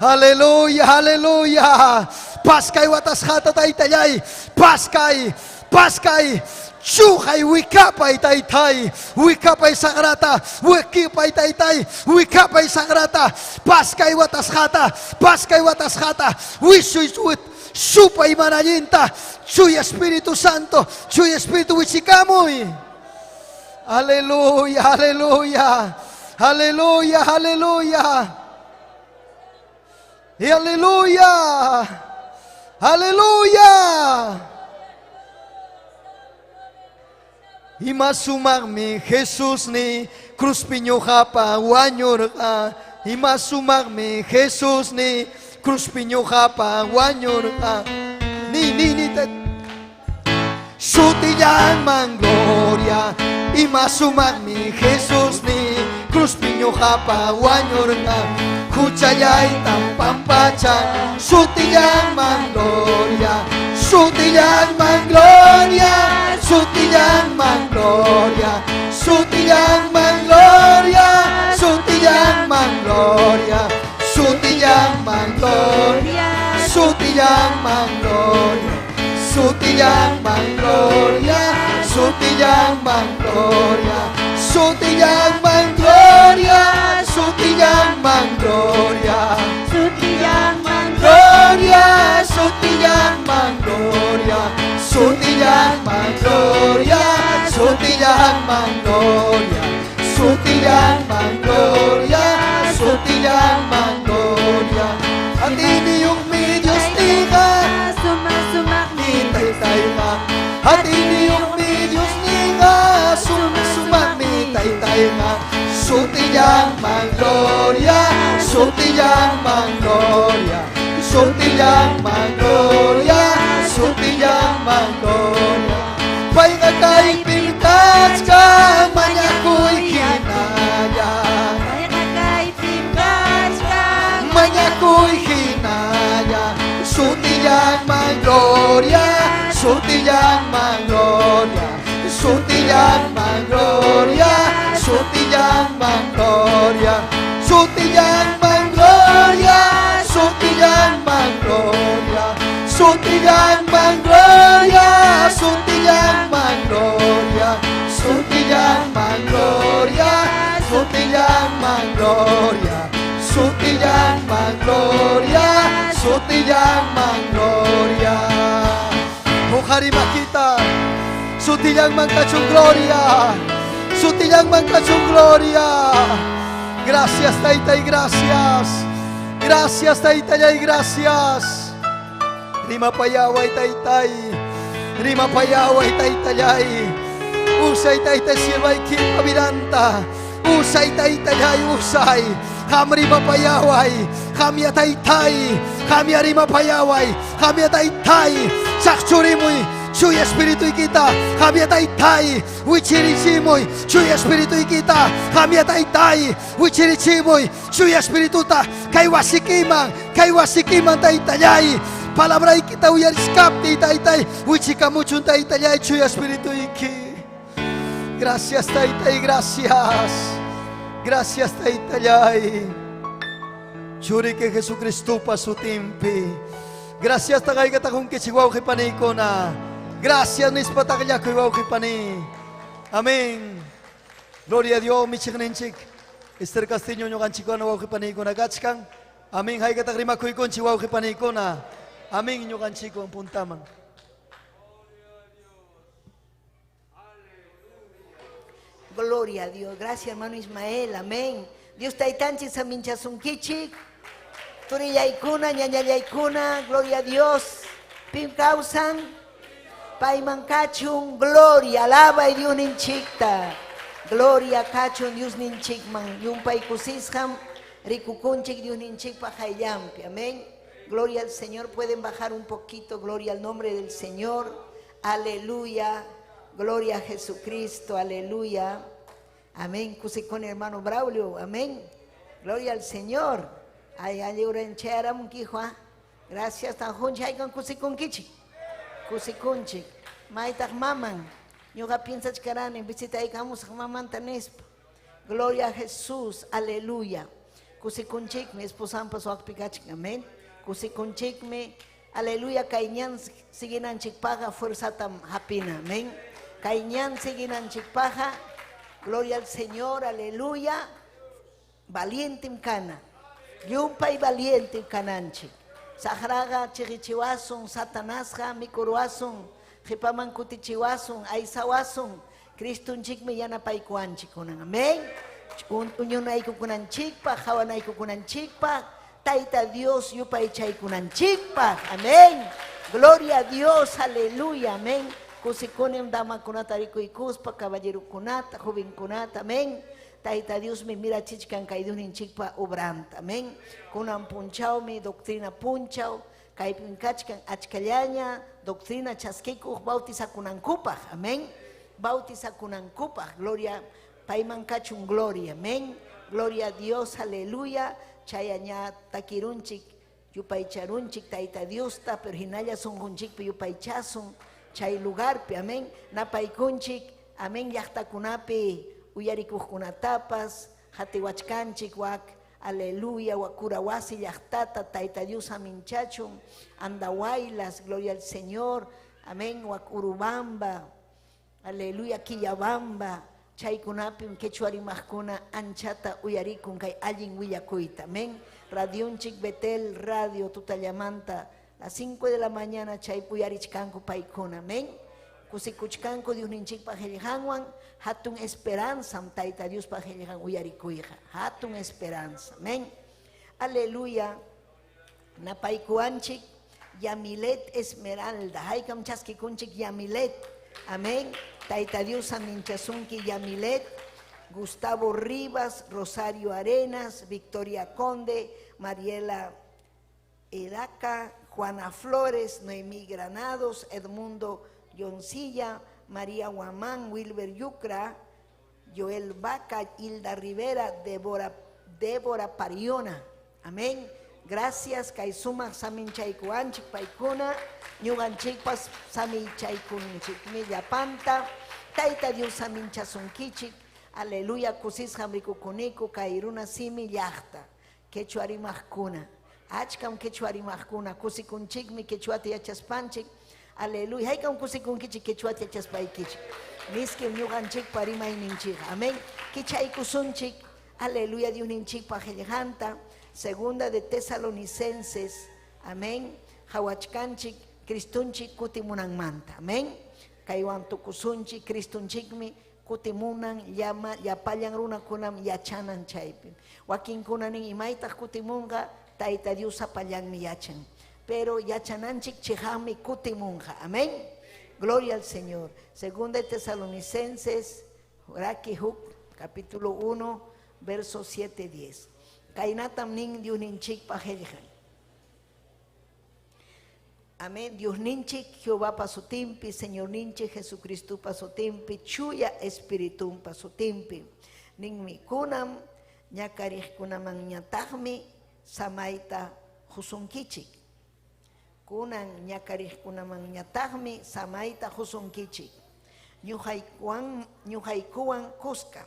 Aleluya, aleluya. Paskay watasqata taytallay, paskay, paskay. Chuqay wikapay taytay, wikapay saqrata, wikipay taytay, wikapay saqrata, paskay watasqata, paskay watasqata, wishuy supay mana allinta, Chuya Espíritu Santo, Chuya Espíritu wichikamuy. Aleluya, aleluya. Aleluya, aleluya. Y aleluya. Aleluya. Ima sumaqmi Jesusni cruzpi ñuqapa wañurqa. Ima sumaqmi Jesusni cruzpi ñuqapa wañurqa. Ni ni ni ta. Sutillanman gloria. Ima sumaqmi Jesusni cruzpi ñuqapa wañurqa. Huchallaytam pampachan. Sutillanman gloria. Sutillanman gloria. Sutillanman gloria. Sutillanman gloria. Sutillanman gloria. Sutillanman gloria. Sutillanman gloria. Sutillanman gloria. Sutillanman gloria. Sutillanman gloria. Sutillanman gloria. Sutillanman Gloria, sutillanman gloria, sutillanman gloria, sutillanman gloria, sutillanman gloria, sutillanman gloria. Atiniyuqmi Dios niqa, Suma sumaqmi ni taytayqa. Atiniyuqmi Dios niqa, suma sumaqmi taytayqa. Sutillanman gloria, sutillanman gloria, sutillanman gloria, sutillanman gloria. Payqa kaypim kachkan mañakuy hinalla. Payqa kaypim kachkan Mañakuy hinalla, sutillanman gloria, sutillanman gloria, sutillanman gloria, sutillanman gloria, sutillanman gloria, sutillanman gloria, sutillanman gloria, sutillanman gloria, sutillanman gloria, sutillanman gloria, sutillanman gloria, sutillanman gloria. Hoqariy makita, sutillanman kachun gloria, sutillanman kachun gloria. Gracias, Taytay, gracias. Gracias, Taytallay, gracias. Rimapayaway, Taytay. Rimapayaway, Taytallay. Usay, Taytay, siervaykipa vidanta. Usay, Taytallay, usay. Qam rimapayaway. Qamyá Taytay. Qamyá rimapayaway. Qamyá Taytay. Chaqchurimuy. Chuya Espirituykita. Qamyá Taytay. Wichirichimuy. Chuya Espirituykita. Qamyá Taytay. Wichirichimuy. Chuya Espirituta. Kay wasikiman. Kay wasikiman Taytallay. Palabraykita uyariskaptiy Taytay. Wichikamuchun Taytallay Chuya Espirituyki. Gracias Taytay, gracias. Gracias Taytallay. Churiki Jesucristopa sutinpi. Gracias tagaykata qunkichik wawqi panikuna. Gracias nispa taqllakuy wawqi pani. Amén. Gloria a Dios, michiqninchik. Esther Castillo ñuqanchikuna wawqi panikuna kachkan. Amén. Haykataq rimakuykunchik wawqi panikuna. Amén ñuqanchikwan puntaman. Gloria a Dios. Gracias, hermano Ismael. Amén. Dios taytanchik saminchasunkichik. Turillaykuna, ñañallaykuna. Gloria a Dios. Pim kawsan. Payman kachun. Gloria. Alaba y Dios ninchikta. Gloria kachun Dios ninchikman. Llumpay kusisqam. Rikukunchik Dios ninchikpa hayllampi. Amén. Gloria al Señor. Pueden bajar un poquito. Gloria al nombre del Señor. Aleluya. Gloria a Jesucristo, aleluya. Amén. Kusikuni hermano Braulio, amén. Gloria al Señor. Ay, ay, Gracias, tan juncha, ay, con kusikunkichi. Kusikunchik. Maytaq maman. Ñuqa piensachkarani, visitaykamusaq mamanta nispa. Gloria a Jesús, aleluya. Kusikunchikmi, esposampas waqpi kachkan, amén. Kusikunchikmi, aleluya, kay ñan siginanchikpaqa fuerzatam hapina, amén. Kay ñan siginanchikpaqa, gloria al Señor, aleluya. Valiente kana, llumpay valiente kananchik. Saqraqa chiqichiwasun, Satanasqa mikuruwasun, qipaman kutichiwasun, aysawasun. Cristonchikmi yanapaykuwanchik kunan. Amén. Uñunaykukunanchikpaq, hawanaykukunanchikpaq, Tayta Dios yupaychaykunanchikpaq. Amén. Gloria a Dios, aleluya, amén. Kusikunim damakunata rikuykuspa, caballerokunata, jovenkunata, amén. Tayta Diosmi mirachichkan kay Diosninchikpa obranta, amén. Kunan punchawmi doctrina punchaw, kaypim kachkan achkallaña doctrina chaskikuq bautizakunankupaq, amén. Bautizakunankupaq, gloria, payman kachun gloria, amén. Gloria a Dios, aleluya. Chayaña takirunchik, yupaycharunchik Tayta Diosta, pero hinalla sunqunchikpi yupaychasun chay lugarpi, amén. Napaykunchik, amén, llaqtakunapi uyarikuqkunatapas, hatiwachkanchik wak, aleluya, wakurawasi llaqtata, Tayta Dios aminchachun, Andahuaylas, gloria al Señor, amén, wak Urubamba, aleluya, Quillabamba, chaykunapim quechua rimaqkuna anchata uyarikun kay allin willakuyta, amén. Radionchik Betel Radio tutallamanta las 5 de la mañana chay uyarichkanku paykuna, amén. Kusikuchkanku Diosninchikpa qillqanwan, hatun esperanzam Tayta Diospa qillqan uyarikuyqa, hatun esperanza, amén. Aleluya. Napaykuwanchik Yamilet Esmeralda, haykam chaskikunchik Yamilet, amén. Tayta Dios aminchasunki Yamilet, Gustavo Rivas, Rosario Arenas, Victoria Conde, Mariela Edaca, Juana Flores, Noemí Granados, Edmundo Yoncilla, María Guamán, Wilber Yucra, Joel Vaca, Hilda Rivera, Débora Pariona. Amén. Gracias, kay sumaq saminchaykuwanchik paykuna, ñuqanchikpas saminchaykunchikmi llapanta. Tayta Dios saminchasunkichik. Aleluya, kusisqam rikukuniku kay runa simi llaqta, quechua rimaqkuna. Achkam quechua rimaqkuna, kusikunchikmi quechuata yachaspanchik. Aleluya, haykam kusikunkichik quechuata yachaspaykichik. Miskim ñuqanchikpa rimayninchik. Amén. Kichaykusunchik. Aleluya, Diosninchikpa qillqanta. Segunda de Tesalonicenses. Amén. Hawachkanchik, Cristunchik kutimunanmanta. Amén. Kaywan tukusunchik, Cristunchikmi kutimunan llama llapallan runakunam yachanan chaypi. Wakinkunanin imaytaq kutimunqa, Tayta Dios sapallanmi yachan. Pero yachananchik chiqaqmi kutimunqa. Amén. Gloria al Señor. Segunda de Tesalonicenses, Raki Huk, capítulo 1, verso 7, 10. Kaynatam nin Diosninchikpa qillqan. Amén. Diosninchik Jehová sutinpi, Señorninchik Jesucristopa sutinpi, Chuya Espiritumpa sutinpi. Ninmi kunam ñakariqkunamanñataqmi samayta husunkichik. Kunan ñakariqkunamanñataqmi samayta husunkichik. Ñuqaykuwan kuska.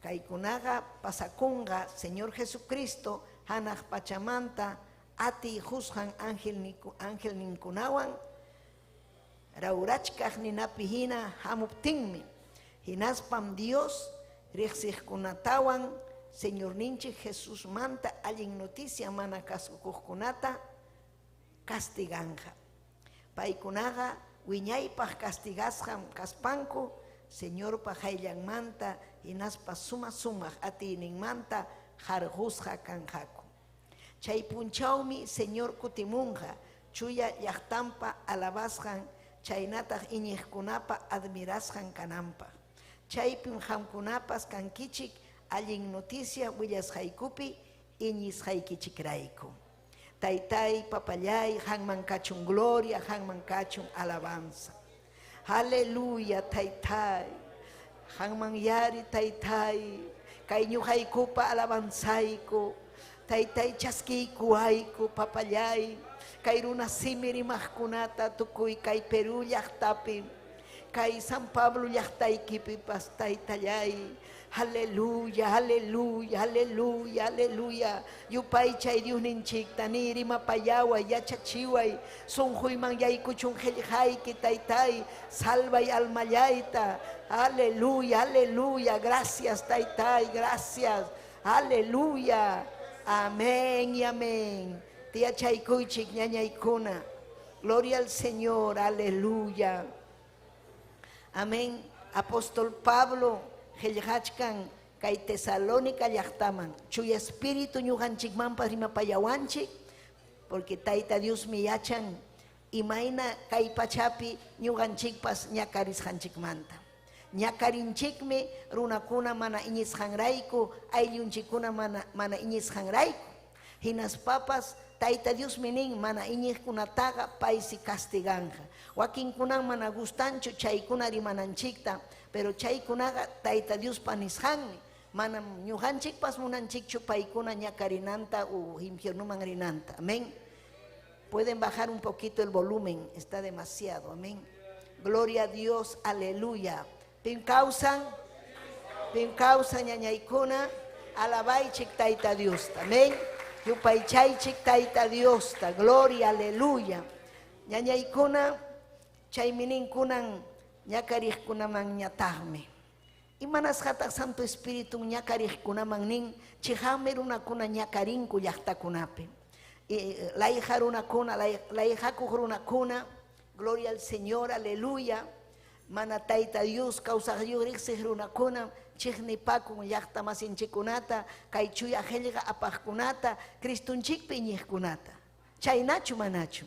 Kaykunaqa pasakunqa Señor Jesucristo hanaq pachamanta atiy husqan angelninkunawan rawrachkaq ninapi hina hamuptinmi. Hinaspam Dios riqsiqkunatawan Señorninchik Jesusmanta allin noticia mana kasukuqkunata castiganqa. Paykunaqa wiñaypaq castigasqam kaspanku Señorpa hayllanmanta hinaspa suma sumaq atiyninmanta harqusqa kanqaku. Chay punchawmi Señor kutimunqa chuya llaqtanpa alabasqan chaynataq iñiqkunapa admirasqan kananpaq. Chaypim qamkunapas kankichik allin noticia willasqaykupi iñisqaykichikrayku. Taytay, papallay, qanman kachun gloria, qanman kachun alabanza. Aleluya, taytay. Qanman yari, taytay. Kay ñuqaykupa alabanzayku. Taytay chaskiykuwayku, papallay. Kay runa simi rimaqkunata tukuy kay Perú llaqtapi. Kay San Pablo llaqtaykipipas, taytallay. Aleluya, aleluya, aleluya, aleluya. Yupaychay Diosninchikta ni rimapayaway, yachachiway. Sunquyman yaykuchun qillqayki, taytay. Salvay almallayta. Aleluya, aleluya. Gracias, taytay, gracias. Aleluya. Amén y amén. Tiyachaykuychik ñañaykuna. Gloria al Señor, aleluya. Amén. Apóstol Pablo qillqachkan kay Tesalónica llaqtaman. Chuya Espíritu ñuqanchikmanpas rimapayawanchik, porque Tayta Diosmi yachan imayna kay pachapi ñuqanchikpas ñakarisqanchikmanta. Ñakarinchikmi runakuna mana iñisqanrayku, ayllunchikkuna mana iñisqanrayku. Hinaspapas Tayta Diosmi nin mana iñiqkunataqa paysi castiganqa. Wakinkunan mana gustanchu chaykuna rimananchikta, pero chaykunaqa Tayta Diospa nisqanmi. Manam ñuqanchikpas munanchikchu paykuna ñakarinanta u infiernuman rinanta. Amén. Pueden bajar un poquito el volumen, está demasiado. Amén. Gloria a Dios, aleluya. Pim kawsan, pim kawsan ñañaykuna, alabaychik Tayta Diosta. Amén. Yupaychaychik Tayta Diosta. Gloria, aleluya. Ñañaykuna, chaymi ninkunan ñakariqkunamanñataqmi. Imanasqataq Santo Espíritu ñakariqkunaman nin, chiqanmi runakuna ñakarinku llaqtakunapi. Layqa runakuna, layqakuq runakuna, gloria al Señor, aleluya. Mana Tayta Dios, kawsaq Dios riqsiq runakuna, chiqnipakun llaqta masinchikkunata, kay chuya qillqa apaqkunata, Cristunchikpi iñiqkunata. Chaynachu manachu?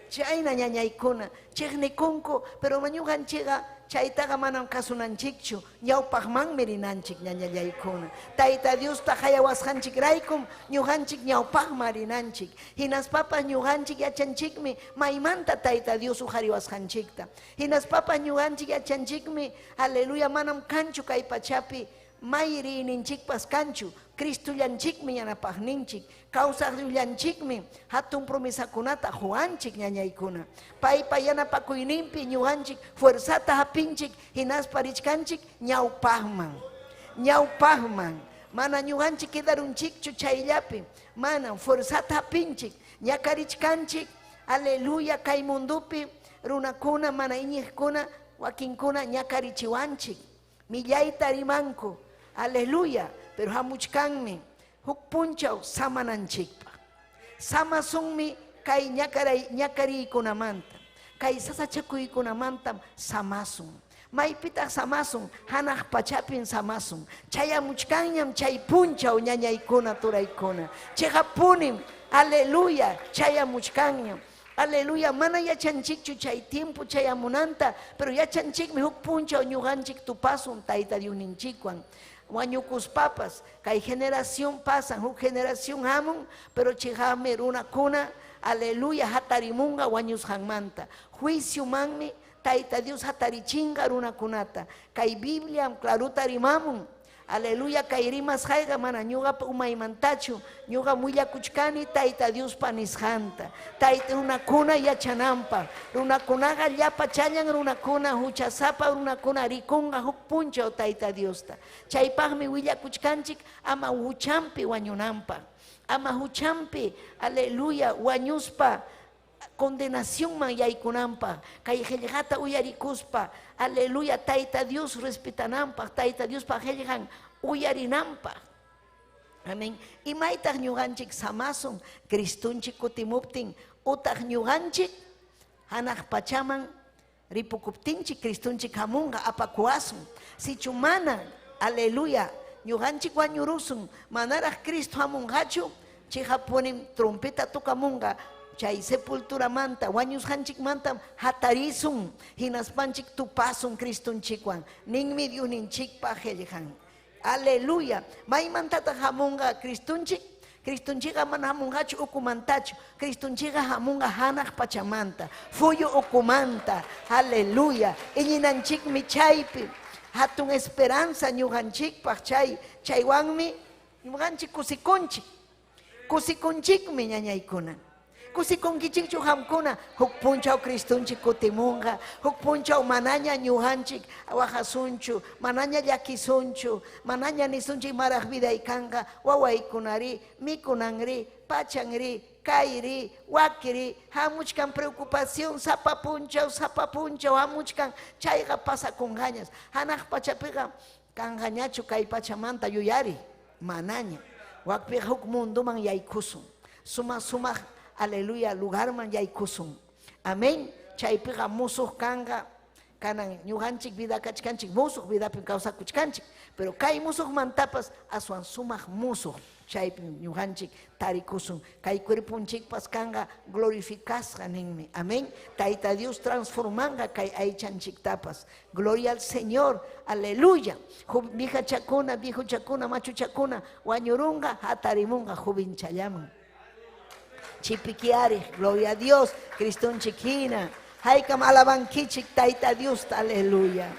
Chayna ñañaykuna, chiqnikunku, pero ñuqanchikqa chaytaqa manam kasunanchikchu, ñawpaqmanmi rinanchik ñañallaykuna. Tayta Diosta hayawasqanchikraykum ñuqanchik ñawpaqman rinanchik. Hinaspapas ñuqanchik yachanchikmi maymanta Tayta Dios uqariwasqanchikta. Hinaspapas ñuqanchik yachanchikmi, aleluya, manam kanchu kay pachapi may riyninchikpas kanchu, Cristullanchikmi yanapaqninchik, kawsaq Dioslanchikmi hatun promesakunata quwanchik ñañaykuna. Paypa yanapakuyninpi ñuqanchik fuerzata hapinchik, hinaspa richkanchik ñawpaqman, ñawpaqman. Mana ñuqanchik quedarunchikchu chayllapi, manam fuerzata hapinchik, ñakarichkanchik, aleluya, kay mundupi runakuna mana iñiqkuna wakinkuna ñakarichiwanchik, millayta rimanku, aleluya, pero hamuchkanmi huk punchaw samananchikpaq. Samasunmi kay ñakariykunamanta, kay sasachakuykunamantam samasun. Maypitaq samasun, hanaq pachapin samasun. Chayamuchkanñam chay punchaw ñañaykuna turaykuna. Chiqapunim, aleluya, chayamuchkanñam. Aleluya, mana yachanchikchu chay tiempo chayamunanta, pero yachanchikmi huk punchaw ñuqanchik tupasun Tayta Diosninchikwan. Wañukuspapas, kay generación pasan, huk generación hamun, pero chiqami runakuna, aleluya, hatarimunqa wañusqanmanta. Juicio manmi Tayta Dios hatarichinqa runakunata. Kay Biblia claruta rimamun. Aleluya, kay rimasqayqa mana ñuqapa umaymantachu, ñuqa willakuchkani Tayta Diospa nisqanta. Tayta runakuna yachananpaq. Runakunaqa llapa challan runakuna, huchasapa runakuna rikunqa huk punchaw Tayta Diosta. Chaypaqmi willakuchkanchik ama huchampi wañunanpaq. Ama huchampi, aleluya, wañuspa condenacionman yaykunanpaq. Kay qillqata uyarikuspa, aleluya, Tayta Dios respetananpaq, Tayta Diospa qillqan uyarinanpaq. Amén. Imaytaq ñuqanchik samasun Cristunchik kutimuptin, utaq ñuqanchik hanaq pachaman ripukuptinchik Cristunchik hamunqa apakuwasun. Sichu mana, aleluya, ñuqanchik wañurusun, manaraq Cristo hamunqachu, chiqapunim trompeta tocamunqa, chay sepulturamanta, wañusqanchikmantam hatarisun, hinaspanchik tupasun Cristunchikwan. Ninmi Diosninchikpa qillqan. Aleluya. Maymantataq hamunqa Cristunchik? Cristunchikqa mana hamunqachu ukumantachu. Cristunchikqa hamunqa hanaq pachamanta, fuyu ukumanta. Aleluya. Iñinanchikmi chaypi. Hatun esperanza ñuqanchikpaq chay, chaywanmi ñuqanchik kusikunchik. Kusikunchikmi ñañaykuna. Kusikunkichikchu qamkuna, huk punchaw Cristunchik kutimunqa, huk punchaw manaña ñuqanchik waqasunchu, manaña llakisunchu, manaña nisunchik maraq viday kanqa, wawaykunari, mikunanri, pachanri, kayri, wakiri, hamuchkan preocupación, sapa punchaw, sapa punchaw, hamuchkan, chayqa pasakunqañas. Hanaq pachapiqa kanqañachu kay pachamanta yuyari, manaña. Wakpiqa huk munduman yaykusun. Suma sumaq aleluya, lugarman yaykusun. Amén. Chaypiqa musuq kanqa, kanan ñuqanchik vida kachkanchik, musuq vidapim kawsakuchkanchik, pero kay musuqmantapas aswan sumaq musuq chaypim ñuqanchik tarikusun. Kay cuerponchikpas kanqa glorificasqa ninmi. Amén. Tayta Dios transformanqa kay aychanchiktapas. Gloria al Señor. Aleluya. Viejachakuna, viejochakuna, machuchakuna, wañurunqa, hatarimunqa jovenchallaman. Chipikiari, gloria a Dios, Cristonchik hina. Haykam alabankichik Tayta Diosta, aleluya.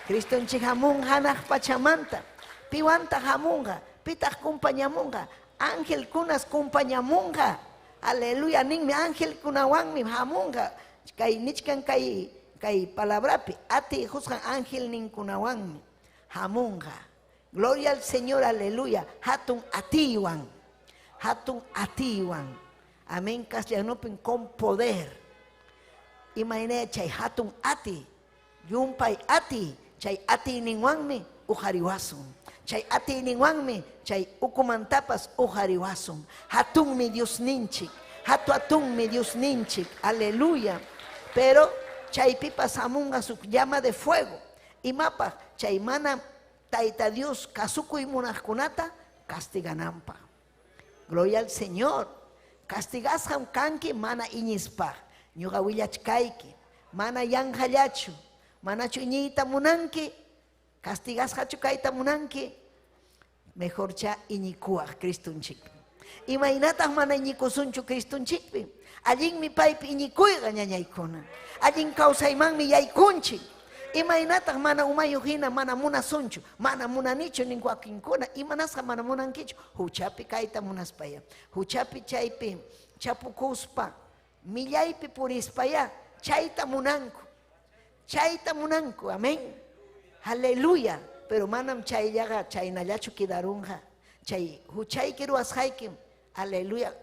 Cristonchik hamunqa hanaq pachamanta. Piwanta hamunqa, pitaq kumpañamunqa, angelkunas kumpañamunqa. Aleluya, ninmi angelkunawanmi hamunqa. Kay nichkan kay palabrapi, ati husqan ángel ninkunawanmi hamunqa. Gloria al Señor, aleluya. Hatun atiwan, hatun atiwan. Amén, castellanopin con poder. Imayna chay hatun ati, yumpay ati, chay ati ninwanmi ujariwasun. Chay ati ninwanmi chay ukumantapas ujariwasun. Hatunmi Dios ninchik, hatu atunmi Dios ninchik, aleluya. Pero chaypipas hamunqa suk llama de fuego. Imapaq chay mana Tayta Dios kasukuy munaqkunata castigananpaq. Gloria al Señor. Castigasqam kanki mana iñispaq. Ñuqa willachkayki, mana yanqallachu, manachu iñiyta munanki, castigasqachu kayta munanki, mejor cha iñikuwaq Cristonchikpi. Imaynataq mana iñikusunchu Cristonchikpi? Allinmi paypi iñikuyqa ñañaykuna. Allin kawsaymanmi yaykunchik. Imaynataq mana umayuq hina mana munasunchu, mana munanichu nin wakinkuna, imanasqa mana munankichu, huchapi kayta munaspaya. Huchapi chaypi chapukuspa, millaypi purispaya, chayta munanku. Chayta munanku, amén. Aleluya. Pero manam chayllaqa chaynallachu kidarunqa. Chay huchayki ruwasqaykim, aleluya.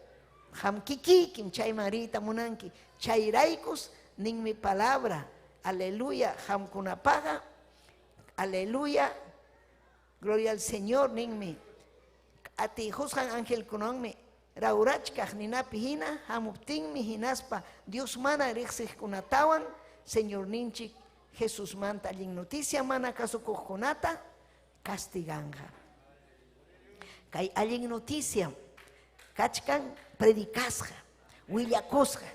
Hamkikikim chayman riyta munanki. Chayraykus ninmi palabra. Aleluya, hamkunapaqa, aleluya, gloria al Señor ninmi. Ati husqan angelkunawanmi rawrachkaq ninapi hina hamuptinmi hinaspa Dios mana riqsiqkunatawan Señor ninchik Jesusmanta allin noticia mana kasukuqkunata castiganqa. Kay allin noticia kachkan predicasqa, willakusqa,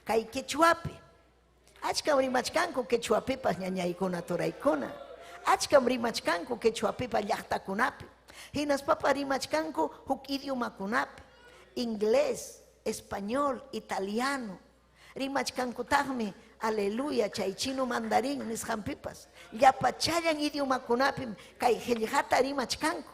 kay quechuapi. Achkam rimachkanku quechuapipas ñañaykuna turaykuna. Achkam rimachkanku quechuapipas llaqtakunapi. Hinaspapa rimachkanku huk idiomakunapi. Inglés, español, italiano. Rimachkankutaqmi, aleluya, chay chino mandarín nisqanpipas. Llapachallan idiomakunapim kay qillqata rimachkanku.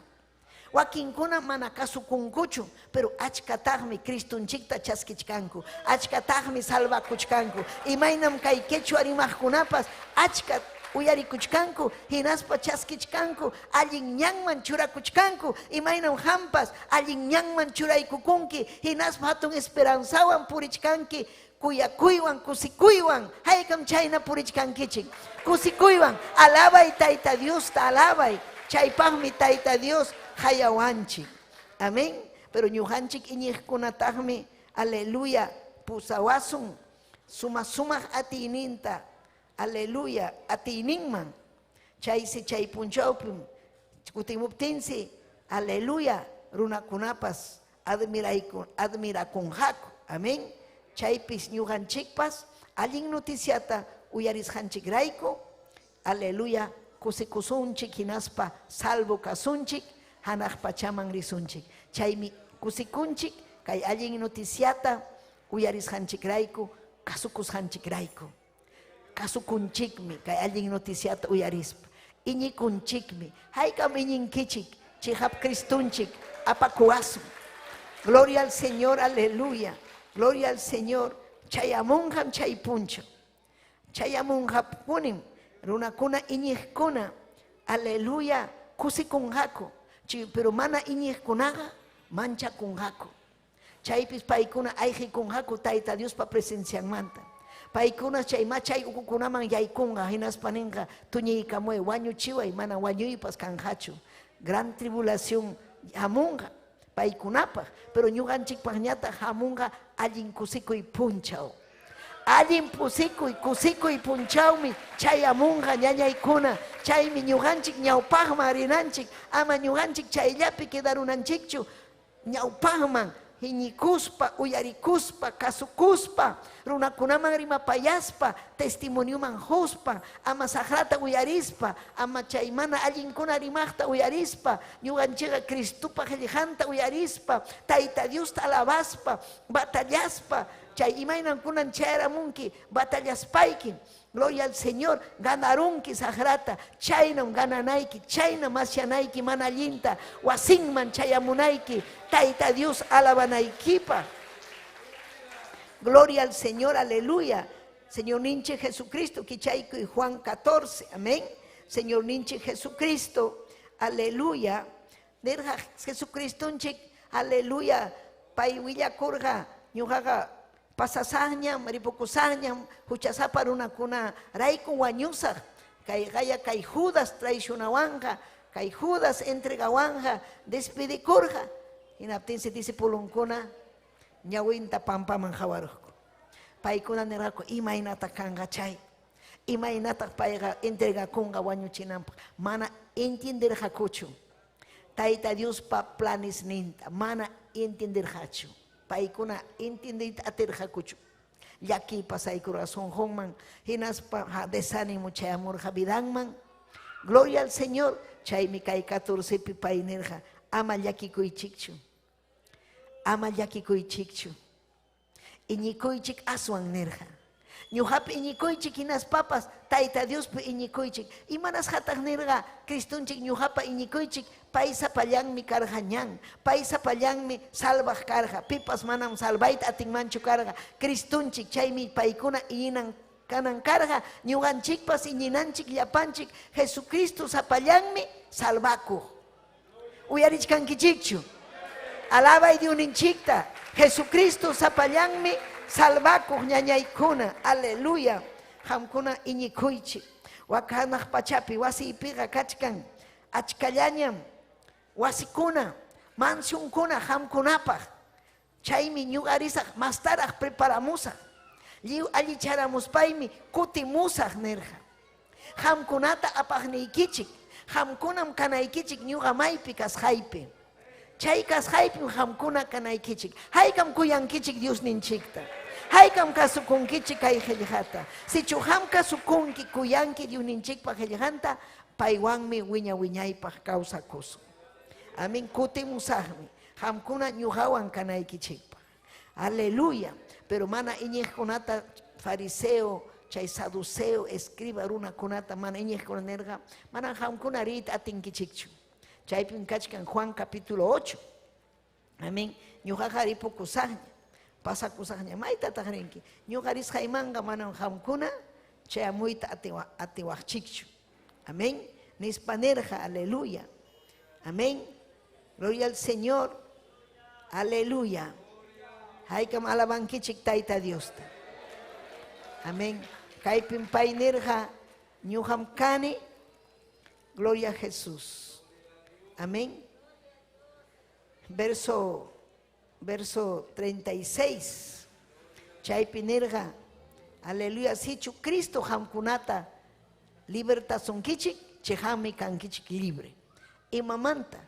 Wakinkuna mana kasukunkuchu, pero achkataqmi Cristonchikta chaskichkanku, achkataqmi salvakuchkanku. Imaynam kay quechua rimaqkunapas achka uyarikuchkanku, hinaspa chaskichkanku, allin ñanman churakuchkanku. Imaynam hampas allin ñanman churaykukunki, hinaspa hatun esperanzawan purichkanki, kuyakuywan, kusikuywan, haykam chayna purichkankichik. Kusikuywan, alabay Tayta Diosta, alabay. Chaypaqmi Tayta Dios hayawanchik. Amén. Pero ñuqanchik iñiqkunataqmi, aleluya, pusawasun suma sumaq atiyninta, aleluya, atiyninman. Chaysi chay punchawpim kutimuptinsi, aleluya, runakunapas admirakunqaku. Amén. Chaypis ñuqanchikpas allin noticiata uyarisqanchikrayku, aleluya, kusikusunchik hinaspa salvo kasunchik, hanaq pachaman risunchik. Chaymi kusikunchik kay allin noticiata uyarisqanchikrayku, kasukusqanchikrayku. Kasukunchikmi kay allin noticiata uyarispa. Iñikunchikmi. Haykam iñinkichik, chihap Cristunchik apakuwasun. Gloria al Señor, aleluya. Gloria al Señor. Chayamunqam chay punchaw. Chayamunqapunim runakuna iñiqkuna, aleluya, kusikunqaku. Pero mana iñiqkunaqa manchakunqaku. Chaypis paykuna ayqikunqaku Tayta Diospa presencianmanta. Paykuna chay machay ukukunaman yaykunqa, hinaspa ninqa tuñiykamuy, wañuchiway, mana wañuypas kanqachu. Gran tribulación hamunqa paykunapaq, pero ñuqanchikpaqñataq hamunqa Allin kusikuy punchaw. Allin pusikuy, kusikuy punchawmi chayamunqa ñañaykuna. Chaymi ñuqanchik ñawpaqman rinanchik, ama ñuqanchik chayllapi quedarunanchikchu. Ñawpaqman iñikuspa, uyarikuspa, kasukuspa, runakunaman rimapayaspa, testimonioman quspa, ama saqrata uyarispa, ama chay mana allinkuna rimaqta uyarispa, ñuqanchikqa Cristopa qillqanta uyarispa, Tayta Diosta alabaspa, batallaspa, chay imaynam kunan chayaramunki batallaspayki, gloria al Señor, ganarunki saqrata, chaynam gananayki, chaynam masyanayki mana allinta, wasinman chayamunayki, Tayta Dios alabanaykipaq. Gloria al Señor, aleluya. Señor ninchik Jesucristo, kichaykuy Juan 14, amén. Señor ninchik Jesucristo, aleluya. Nirqa Jesucristonchik, aleluya, pay willakurqa, ñuqaqa pasasaqñam, ripukusaqñam, huchasapa runakuna raykun wañusaq, kay qaya kay Judas traicionawanqa, kay Judas entregawanqa, despidikurqa. Hinaptinsi discipulonkuna ñawinta pampaman qawaruqku. Paykuna nirqaku, imaynataq kanqa chay? Imaynataq payqa entregakunqa wañuchinanpaq? Mana entienderqakuchu Tayta Diospa planesninta, mana entienderqachu. Paykuna entiendeyta atirqakuchu. Llakiy pasaykurqa sunqunman, hinaspa desánimo chayamurqa vidanman. Gloria al Señor. Chaymi kay 14pi pay nirqa, ama llakikuychikchu. Ama llakikuychikchu. Iñikuychik aswan nirqa. Ñuqapi iñikuychik hinaspapas Tayta Diospi iñikuychik. Imanasqataq nirqa Cristonchik ñuqapa iñikuychik? Pay sapallanmi karqa ñan. Pay sapallanmi salvaq karqa. Pipas manam salvayta atinmanchu karqa. Cristonchik, chaymi paykuna iñinan kanan karqa. Ñuqanchikpas iñinanchik llapanchik Jesucristo sapallanmi salvakuq. Uyarichkankichikchu? Alabay Diosninchikta. Jesucristo sapallanmi salvakuq ñañaykuna. Aleluya. Qamkuna iñikuychik. Wak hanaq pachapi wasiypiqa kachkan achkallañam wasikuna, mansionkuna qamkunapaq. Chaymi ñuqa risaq mastaraq preparamusaq. Lliw allicharamuspaymi kutimusaq nirqa. Qamkunata apaqniykichik, qamkunam kanaykichik ñuqa maypi kasqaypi. Chay kasqaypim qamkuna kanaykichik. Haykam kuyankichik Diosninchikta. Haykam kasukunkichik kay qellqata. Sichu qam kasukunki, kuyanki Diosninchikpa qellqanta, paywanmi wiña-wiñaypaq kawsakusun. Amén. Kutimusaqmi qamkuna ñuqawan kanaykichikpaq. Aleluya. Pero mana iñiqkunata fariseo, chay saduceo, escriba runakunata mana iñiqkuna nirqa, manam qamkuna riyta atinkichikchu. Chaypim kachkan Juan capítulo 8. Amén. Ñuqaqa ripukusaqña, pasakusaqña. Maytataq rinki? Ñuqa risqaymanqa manam qamkuna chayamuyta atiwaqchikchu. Amén. Nispa nirqa, aleluya. Amén. Gloria al Señor. Aleluya. Haykam alabankichik Tayta Diosta. Amén. Kaypim pay nirqa, ñuqam kani. Gloria a Jesús. Amén. Verso 36. Chaypi nirqa, aleluya, sichu Cristo qamkunata libertasunkichik, chiqammi kankichik libre. Imamanta?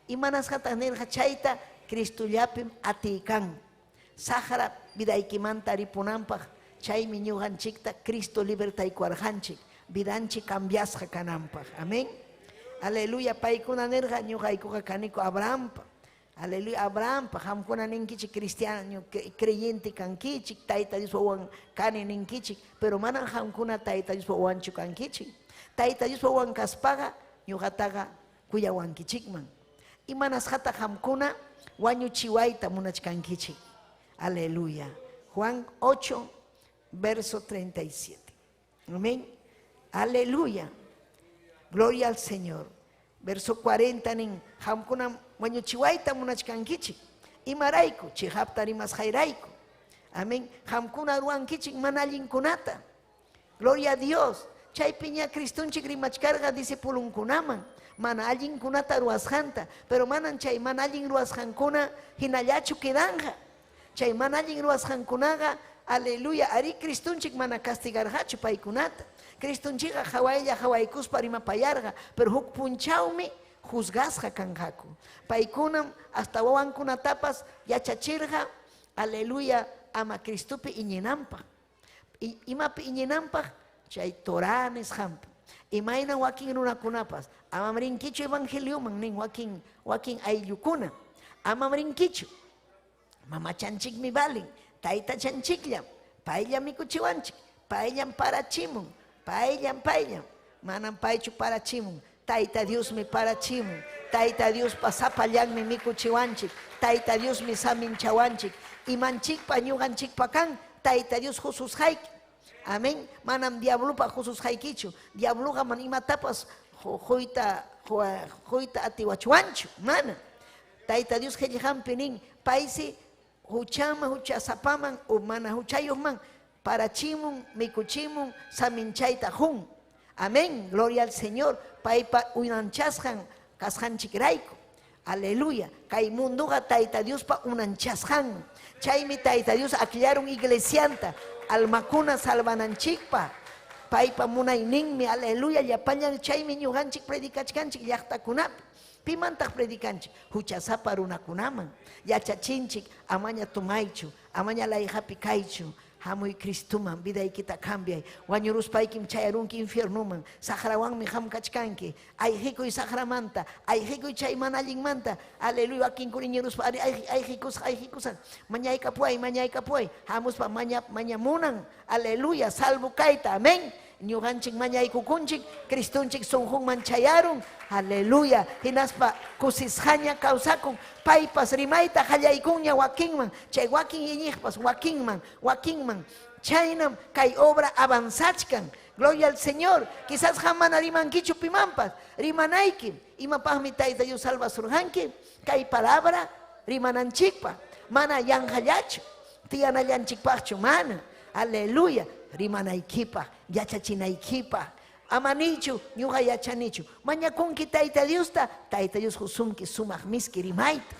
Imanasqataq nirqa chayta? Cristollapim atiykan. Saqra vidaykimanta ripunanpaq, chaymi ñuqanchikta Cristo libertaykuwarqanchik, vidanchik cambiasqa kananpaq. Amén. Aleluya, paykuna nirqa, ñuqaykuqa kaniku Abrahampa. Aleluya, Abrahampa, qamkuna ninkichik cristiano, creyente kankichik, Tayta Diospa wawan kani ninkichik, pero manam qamkuna Tayta Diospa wawanchu kankichik. Tayta Diospa wawan kaspaqa ñuqataqa kuyawankichikman. Imanasqataq qamkuna wañuchiwayta munachkankichik? Aleluya. Juan 8, verso 37. Amén. Aleluya. Gloria al Señor. Verso 40 nin, qamkuna wañuchiwayta munachkankichik. Imarayku, chiqapta rimasqayrayku. Amén. Qamkuna ruwankichik mana allinkunata. Gloria a Dios. Chaypiña Cristonchik rimachkarqa discipulunkunaman mana allinkunata ruwasqanta, pero manan chay mana allin ruwasqankuna hinallachu quedanja. Chay mana allin ruwasqankunaqa, aleluya, arí Cristonchik mana castigarqachu paykunata. Cristonchikqa hawaylla hawaykuspa rimapayarqa, pero huk punchawmi juzgasqa kanqaku. Paykunam hasta wawankunatapas yachachirqa, aleluya, ama Cristopi iñinanpaq. Imapi iñinanpaq? Chay Torá nisqanpi. Imayna wakin runakunapas, amam rinkichu evangelioman nin wakin wakin ayllukuna, amam rinkichu. Mamachanchikmi valin, taytachanchikllam, payllam mikuchiwanchik, payllam parachimun, payllam, payllam. Manam paychu parachimun, Tayta Diosmi parachimun. Tayta Diospa sapallanmi mikuchiwanchik, Tayta Diosmi saminchawanchik. Imanchikpa ñuqanchikpa kan, Tayta Dios hususqayki. Amén. Manam diablopa hususqaykichu. Diabloqa mana imatapas quyta quyta atiwachwanchu. Mana. Tayta Dios qillqanpi nin, paysi huchaman, huchasapaman o mana huchayuqman parachimun, mikuchimun, saminchayta qun. Amén. Gloria al Señor. Paypa unanchasqan kasqanchikrayku. Aleluya. Kay mundoqa Tayta Diospa unanchasqanmi. Chaymi Tayta Dios akllarun iglesianta almakuna salvananchikpa. Paypa munayninmi, aleluya, llapallan chaymi ñuqanchik predicachkanchik llaqtakunapi. Pimantaq predicanchik? Huchasapa runakunaman. Yachachinchik, amaña tomaychu, amaña layqapi kaychu, hamuy Cristoman, vidaykita cambiay. Wañuruspaykim chayarunki infiernoman, saqrawanmi qam kachkanki. Ayqikuy saqramanta, ayqikuy chay mana allinmanta. Aleluya, wakinkuna iñiruspa, ari ayqikusaq, ayqikusaq. Mañaykapuway, mañaykapuway. Hamuspa maña mañamunan. Aleluya, salvo kayta. Amén. Ñuqanchik mañaykukunchik, Cristonchik sunqunman chayarun. Aleluya. Hinaspa kusisqaña kawsakun. Paypas rimayta qallaykunña wakinman, chay wakin iñiqpas wakinman, wakinman. Chaynam kay obra avanzachkan. Gloria al Señor. Quizás qam mana rimankichu pimanpas. Rimanaykim. Imapaqmi Tayta Dios salvasurqanki? Kay palabra rimananchikpaq. Mana yanqallachu. Tiyanallanchikpaqchu mana. Aleluya. Rimanaykipaq, yachachinaykipaq. Ama niychu, ñuqa yachanichu. Mañakunki Tayta Diosta, Tayta Dios husunki sumaq miski rimayta.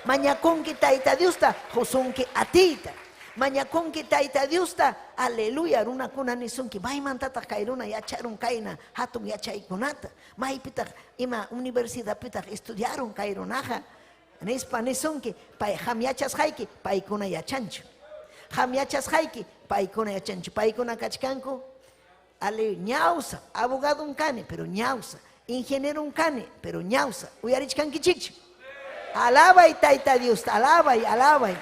Mañakunki Tayta Diosta, husunki atiyta. Mañakunki Tayta Diosta, aleluya, runakuna nisunki, maymantataq kay runa yacharun kayna hatun yachaykunata? Maypitaq ima universidadpitaq estudiarun kay runaqa? Nispa nisunki, pay qam yachasqayki, paykuna yachanchu. Qam yachasqayki, paykuna yachanchu. Paykuna kachkanku, aleluya, ñawsa, abogadon kani, pero ñawsa, ingenieron kani, pero ñawsa. Uyarichkankichikchu? Alabay Tayta Diosta, alabay, alabay.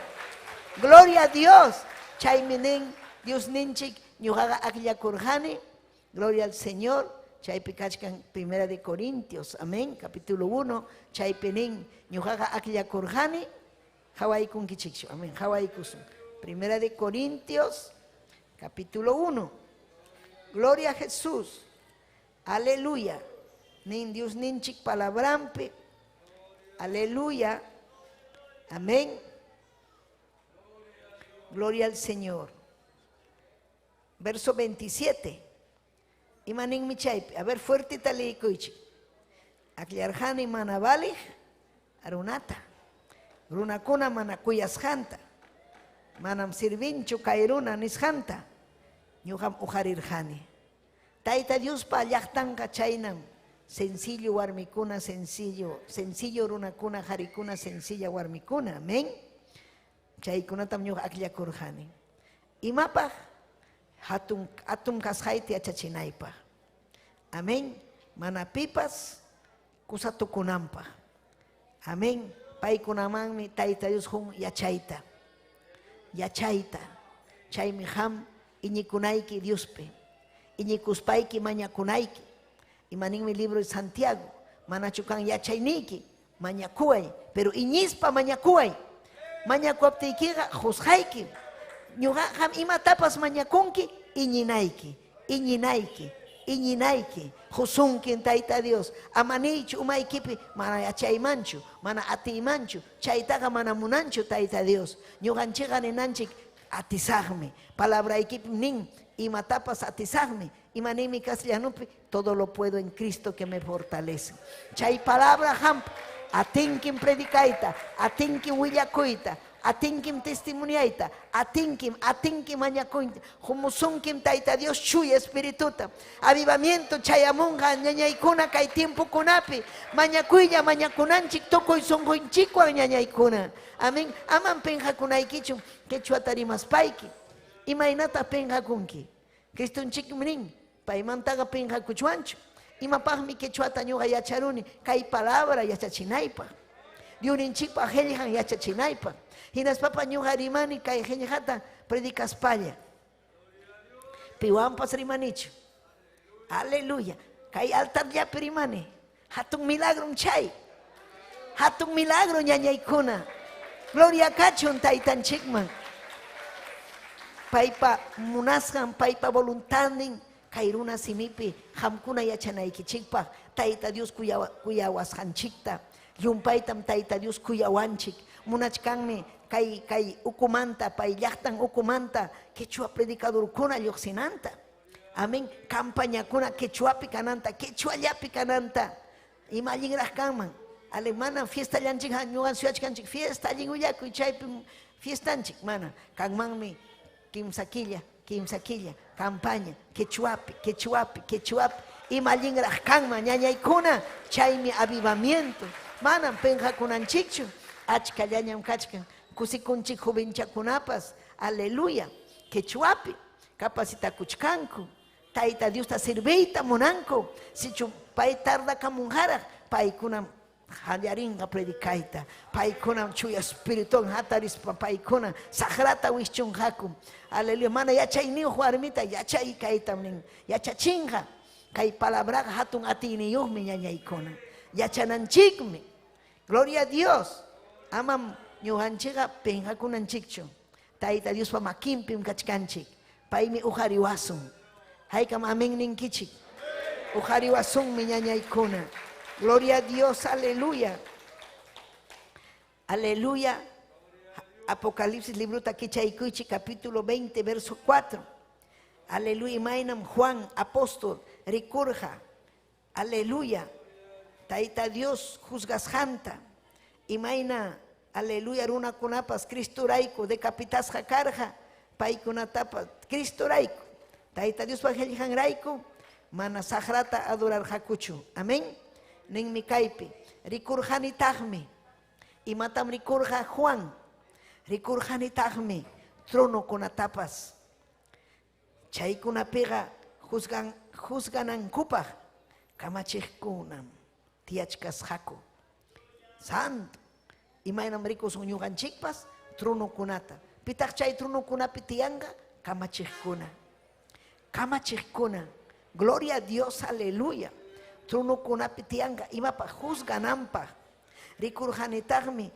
Gloria a Dios. Chaymi nin Diosninchik, ñuqaqa akllakurqani. Gloria al Señor. Chaypi kachkan Primera de Corintios, amén, capítulo 1, chaypi nin, ñuqaqa akllakurqani, qawaykunkichikchu, amén, qawaykusun. Primera de Corintios, capítulo 1. Gloria a Jesús. Aleluya. Nin Dios ninchik palabrampi. Aleluya. Amén. Gloria al Señor. Verso 27. Imaninmi chaypi? A ver, fuertita leykuychik. Akllarqani mana valiq runata. Runakuna mana kuyasqanta. Manam sirvinchu kay runa nisqanta. Ñuqam uqarirqani. Tayta Diospa llaqtanqa chaynam. Sencillo warmikuna, sencillo, sencillo runakuna, qarikuna, sencilla warmikuna. Amén. Chaykunatam ñuqa akllakurqani. Imapaq? Hatun hatun kasqayta yachachinaypaq. Amén. Mana pipas kusatukunanpaq. Amén. Paykunamanmi Tayta Dios qun yachayta. Yachayta. Chaymi qam iñikunayki Diospi. Iñikuspayki mañakunayki. Imaninmi libro de Santiago? Manachu kan yachayniyki? Mañakuway, pero iñispa mañakuway. Mañakuwaptiykiqa qusqaykim. Ñuqa qam imatapas mañakunki, iñinayki, iñinayki, iñinayki. Qusunkim Tayta Dios. Ama niychu umaykipi mana yachaymanchu, mana atiymanchu, chaytaqa mana munanchu Tayta Dios. Ñuqanchikqa ninanchik atisaqmi. Palabraykipim nin imatapas atisaqmi. Imaninmi castellanupi? Todo lo puedo en Cristo que me fortalece. Chay palabra qampa atinkim predicayta, atinkim willakuyta. Atinkim testimoniayta, atinkim, atinkim mañakuyta. Humusunkim Tayta Dios chuya espirituta. Avivamiento chayamunqa ñañaykuna kay tiempokunapi. Mañakuylla mañakunanchik tukuy sunqunchikwan ñañaykuna. Amén. Aman penqakunaykichu quechuata rimaspayki. Imaynataq penqakunki? Cristonchikmi nin, paymantaqa penqakuchwanchu. Imapaqmi quechuata ñuqa yacharuni? Kay palabra yachachinaypaq. Diosninchikpa qillqan yachachinaypaq. Hinaspapa ñuqa rimani kay qillqata predicaspalla. Piwanpas rimanichu. Aleluya. Kay altarllapi rimani. Hatun milagrom chay. Hatun milagro ñañaykuna. Gloria kachun taytanchikman. Paypa munasqan, paypa voluntadnin kay runa simipi qamkuna yachanaykichikpaq Tayta Dios kuyawasqanchikta. Llumpaytam Tayta Dios kuyawanchik. Munachkanmi kay kay ukumanta, pay llaqtan ukumanta quechua predicadorkuna lluqsinanta. Amén. Campañakuna quechuapi kananta, quechuallapi kananta. Ima allinraq kanman. Ale mana fiestallanchik ñuqan suyachkanchik fiesta allin willakuy chaypi fiestanchik mana. Kanmanmi kimsa killa, kimsa killa, campaña, quechuapi, quechuapi, quechuapi. Ima allinraq kanman ñañaykuna, chaymi avivamiento. Manam penqakunanchikchu, achkallañam kachkan. Kusikunchik jovenchakunapas, aleluya, quechuapi capacitakuchkanku. Tayta Diosta sirviyta munanku. Sichu pay tardakamunqaraq, paykunam qallarinqa predicayta. Paykunam chuya espirituwan hatarispa paykuna saqrata wischunqaku. Aleluya. Mana yachayniyuq warmita yachay kaytam nin. Yachachinqa. Kay palabraqa hatun atiyniyuqmi ñañaykuna. Yachananchikmi. Gloria a Dios. Amam ñuqanchikqa penqakunanchikchu. Tayta Diospa makinpim kachkanchik. Paymi uqariwasun. Haykam amén ninkichik. Uqariwasunmi ñañaykuna. Gloria a Dios, aleluya. Aleluya. Apocalipsis librota kichaykuychik capítulo 20, verso 4. Aleluya, imaynam Juan apóstol rikurqa. Aleluya. Tayta Dios juzgasqanta. Imayna, aleluya, runakunapas Cristorayku decapitasqa karqa, paykunatapas Cristorayku. Tayta Diospa qillqanrayku mana saqrata adorarqakuchu. Amén. Ninmi kaypi, rikurqanitaqmi. Imatam rikurqa Juan? Rikurqanitaqmi tronokunatapas. Chaykunapiqa juzgan, juzganankupaq kamachiqkunam tiyachkasqaku. Santo. Imaynam rikusun ñuqanchikpas tronokunata. Pitaq chay tronokunapi tiyanqa? Kamachiqkuna. Kamachiqkuna. Gloria a Dios, aleluya. Tronokunapi tiyanqa imapaq juzgananpaq. Rikurqanitaqmi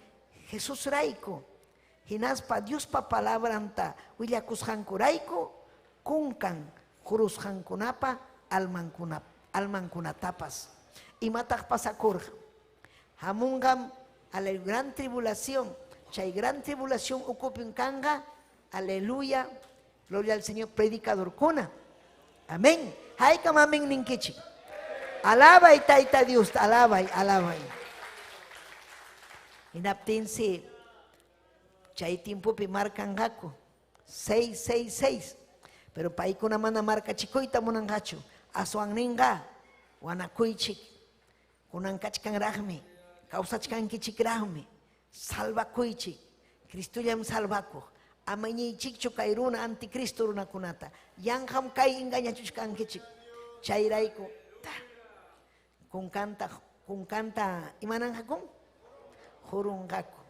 Jesusrayku. Hinaspa Diospa palabranta willakusqankurayku kunkan jurusqankunapa almankuna almankunatapas. Imataq pasakurqa? Hamunqam a la gran tribulación. Chay gran tribulación ukupim kanqa, aleluya, gloria al Señor, predicadorkuna. Amén. Haykam amén ninkichik. Alabay Tayta Dios, alabay, alabay. Hinaptinsi chay tiempopi markanqaku 666. Pero paykuna mana markachikuyta munanqachu. Aswan ninqa wanakuychik. Kunan kachkanraqmi, kawsachkankichikraqmi, salvakuychik. Cristollam salvakuq. Ama iñiychikchu kay runa anticristo runakunata. Yanqam kay engañachuchkankichik. Chayrayku ta kunkanta kunkanta imananqaku? Jurunqaku.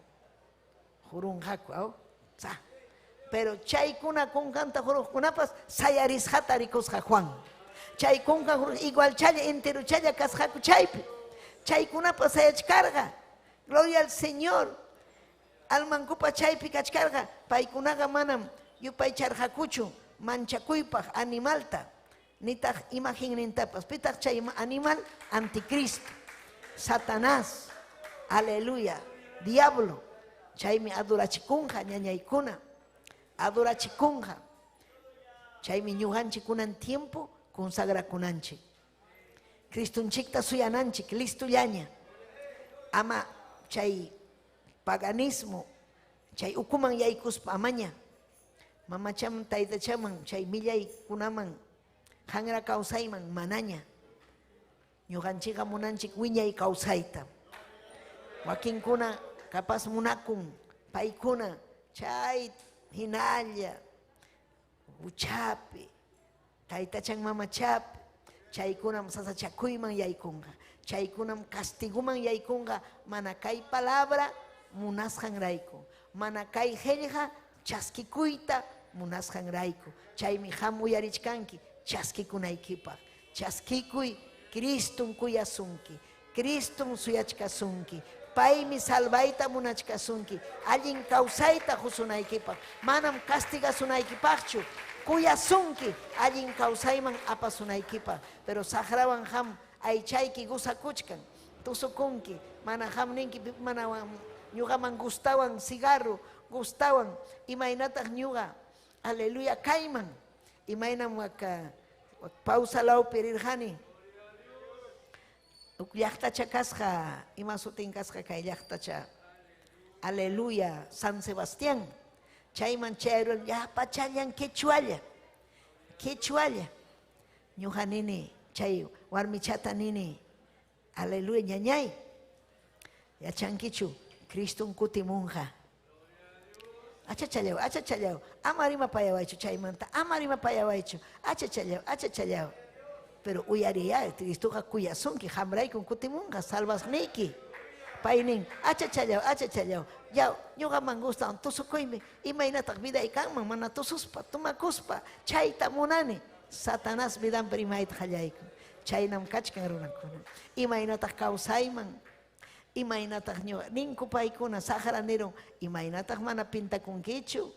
Jurunqaku, aw? Tsa. Pero chaykuna kunkanta juruqkunapas sayarisqata rikusqa Juan. Chay kunkan juruq igual challa entero challa kasqaku chaypi. Chaykunapas sayachkarqa. Gloria al Señor. Almankupa chaypi kachkarqa. Paykunaqa manam yupaycharqakuchu manchakuypaq animalta. Nitaq imagennintapas. Pitaq chay animal? Anticristo. Satanás. Aleluya. Diablo. Chaymi adorachikunqa ñañaykuna. Adorachikunqa. Chaymi ñuqanchik kunan tiempo consagrakunanchik. Cristonchikta suyananchik, listollaña. Ama chay paganismo, Chay ukuman yaykuspa amaña. Mamachaman taytachaman chay millaykunaman qanra kawsayman manaña. Ñuqanchikqa munanchik wiñay kawsayta. Wakinkuna capaz munakun paykuna chay hinalla huchapi taytachan mamachapi chaykunam sasachakuyman yaykunqa, chaykunam castiguman yaykunqa mana kay palabra munasqanrayku, mana kay qillqa chaskikuyta munasqanrayku. Chaymi qam uyarichkanki chaskikunaykipaq. Chaskikuy, Cristom kuyasunki, Cristom suyachkasunki, paymi salvayta munachkasunki, allin kawsayta qusunaykipaq, manam castigasunaykipaqchu, kuyasunki allin kawsayman apasunaykipaq. Pero saqrawan qam aychayki gusakuchkan, tusukunki, mana qam ninki mana ñuqaman gustawan cigarro, gustawan, imaynataq ñuqa, aleluya, kayman, imaynam wak pausa lawpi rirqani. Huk llaqtacha kasqa, ima sutin kasqa kay llaqtacha, aleluya, San Sebastián. Chayman chayrun llapachallan quechualla, quechualla. Ñuqa nini, chay warmichata nini, aleluya, ñañay, yachankichu, Criston kutimunqa. Achachallaw, achachallaw, ama rimapayawaychu chaymanta, ama rimapayawaychu, achachallaw, achachallaw. Pero uyariya, Cristoqa kuyasunki, qamraykun kutimunqa, salvasniyki. Paynin, achachallaw, achachallaw, yaw, ñuqaman gustan tusukuymi, imaynataq viday kanman, mana tususpa, tumakuspa, chayta munani. Satanás vidanpi rimayta qallaykun. Chaynam kachkan runakuna. Imaynataq kawsayman, imaynataq ñuqa, ninku paykuna, saqra nirun, imaynataq mana pintakunkichu,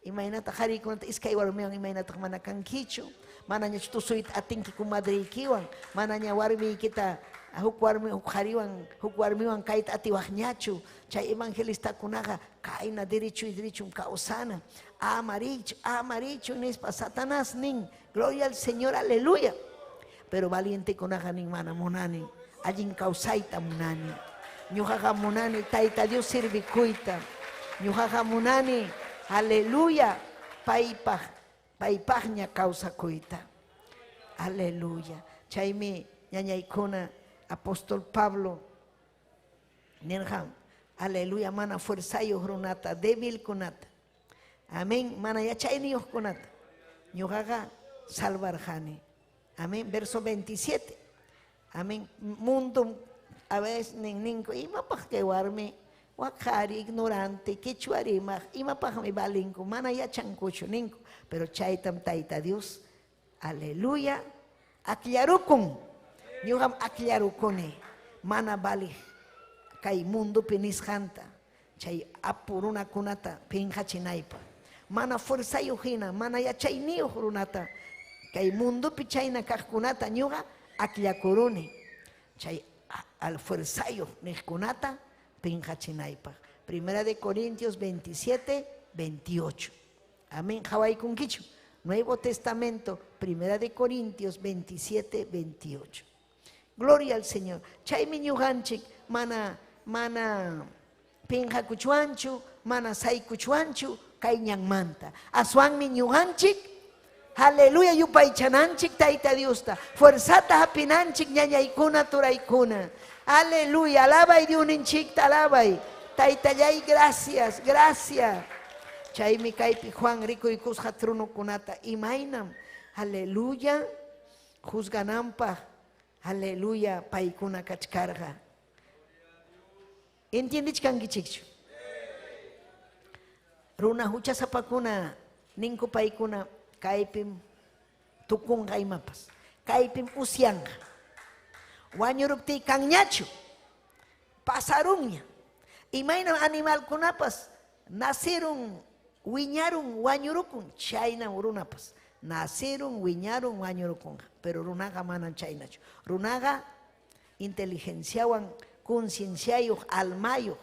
imaynataq qharikunata iskay warmiwan imaynataq mana kankichu, manañachu tusuyta atinki comadreykiwan, manaña warmiykita huk warmi, huk qhariwan, huk warmiwan kayta atiwaqñachu, chay evangelistakunaqa kayna derecho y derechum kawsana, amarichu, amarichu nispa Satanás nin, gloria al Señor, aleluya. Pero valientekunaqa nin mana munani, allin kawsayta munani. Ñuqaqa munani Tayta Dios sirvikuyta. Ñuqaqa munani, aleluya, paypaq, paypaqña kawsakuyta. Aleluya. Chaymi ñañaykuna apóstol Pablo nirqan, aleluya, mana fuerzayuq runata, débilkunata. Amén, mana yachayniyuqkunata. Ñuqaqa salvarqani. Amén, verso 27. Amén, mundo a veces nin ninku imapaq kay warmi wak qhari ignorante quechua rimaq imapaqmi valinku mana yachankuchu ninku, pero chaytam Tayta Dios, aleluya, akllarukun. Ñuqam akllarukuni mana valiq kay mundopi nisqanta chay apu runakunata pinqachinaypaq, mana fuerzayuq hina, mana yachayniyuq runata kay mundopi chayna kaqkunata ñuqa akllakuruni chay al fuerzayuq niqkunata pinqachinaypaq. Primera de Corintios 27, 28. Amén, qhawaykunkichu. Nuevo Testamento, Primera de Corintios 27, 28. Gloria al Señor. Chaymi ñuqanchik mana, mana pinqakuchuanchu, mana saykuchuanchu kay ñanmanta. Aswanmi ñuqanchik, aleluya, yupaychananchik Tayta Diosta. Fuerzata hapinanchik ñañaykuna turaykuna. Aleluya, alabay Diosninchikta, alabay. Taytallay, gracias, gracias. Chaymi kaypi Juan rikuykusqa trunukunata imaynam, aleluya, juzgananpaq, aleluya, paykuna kachkarqa. ¿Entiendichkankichikchu? Runa huchasapakuna ninku paykuna kaypim tukunqa imapas, kaypim usyanqa. Wañuruptiy kanñachu, pasarunña. Imaynam animalkunapas nacirun, wiñarun, wañurukun, chaynam runapas. Nacirun, wiñarun, wañurukunqa. Pero runaqa manam chaynachu. Runaqa inteligenciawan, concienciayuq, almayuq.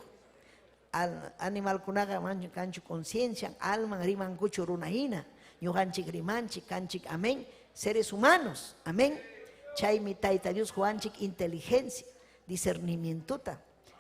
Animalkunaqa manchu kanchu conciencia, alman rimankuchu runa hina. Ñuqanchik rimanchik, kanchik, amén. Seres humanos, amén. Chaymi Tayta Dios Juanchik inteligencia, discernimientota.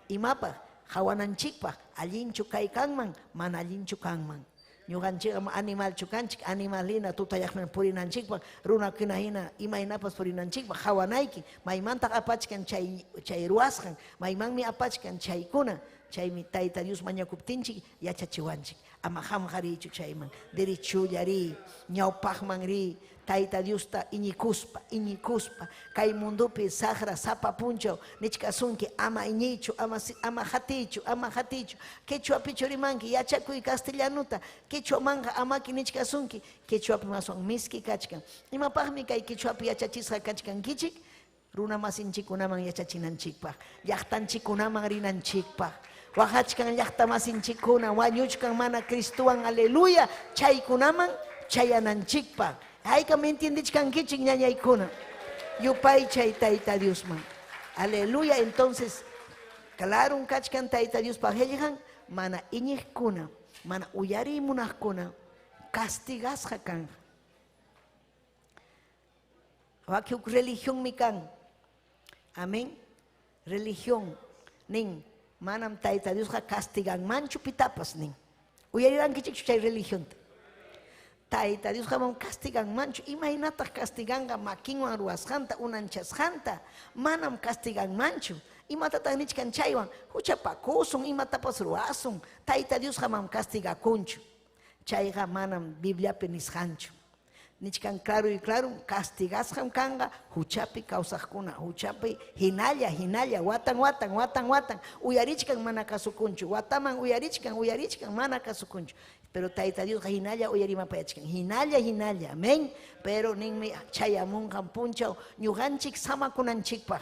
Imapaq Qawananchikpaq, allinchu kay kanman, mana allinchu kanman. Ñuqanchikqa animalchu kanchik, animal hina tutayaqman purinanchikpaq, runakuna hina imaynapas purinanchikpaq qawanayki, maymantaq apachkan chay chay ruwasqan, maymanmi apachkan chaykuna. Chaymi Tayta Dios mañakuptinchik yachachiwanchik. Ama qamqa riychu chayman, derechulla riy, ñawpaqman riy, Tayta Diosta iñikuspa, iñikuspa, kay mundopi saqra sapa punchaw nichkasunki, ama iñiychu, ama ama qatiychu, ama qatiychu, quechuapichu rimanki, yachakuy castellanuta, quechuamanqa amaki nichkasunki, quechuapim aswan miski kachkan. Imapaqmi kay quechuapi yachachisqa kachkankichik? Runa masinchikkunaman yachachinanchikpaq, llaqtanchikkunaman rinanchikpaq. Waqachkan llaqta masinchikkuna, wañuchkan mana Cristowan, aleluya, chaykunaman chayananchikpaq. Haykam entiendechkankichik ñañaykuna? Yupaychay Tayta Diosman. Aleluya. Entonces, claro kachkan Tayta Diospa qellqan, mana iñiqkuna, mana uyariy munaqkuna castigasqa kanqa. Waki huk religionmi kan. Amén. Religión nin, manam Tayta Diosqa castiganmanchu pitapas nin. Uyarirankichikchu chay religionta? Tayta Diosqa manam castiganmanchu. Imaynataq castiganqa makinwan ruwasqanta, unanchasqanta? Manam castiganmanchu. Imatataq nichkan chaywan? Huchapakusun, imatapas ruwasun. Tayta Diosqa manam castigakunchu. Chayqa manam Bibliapi nisqanchu. Nichkan claro y claro, castigasqam kanqa huchapi kawsaqkuna, huchapi hinalla, hinalla, watan, watan, watan, watan, uyarichkan mana kasukunchu, wataman uyarichkan, uyarichkan mana kasukunchu. Pero Tayta Diosqa hinalla uyarimapayachkan, hinalla, hinalla, amén. Pero ninmi chayamunqan punchaw ñuqanchik samakunanchikpaq.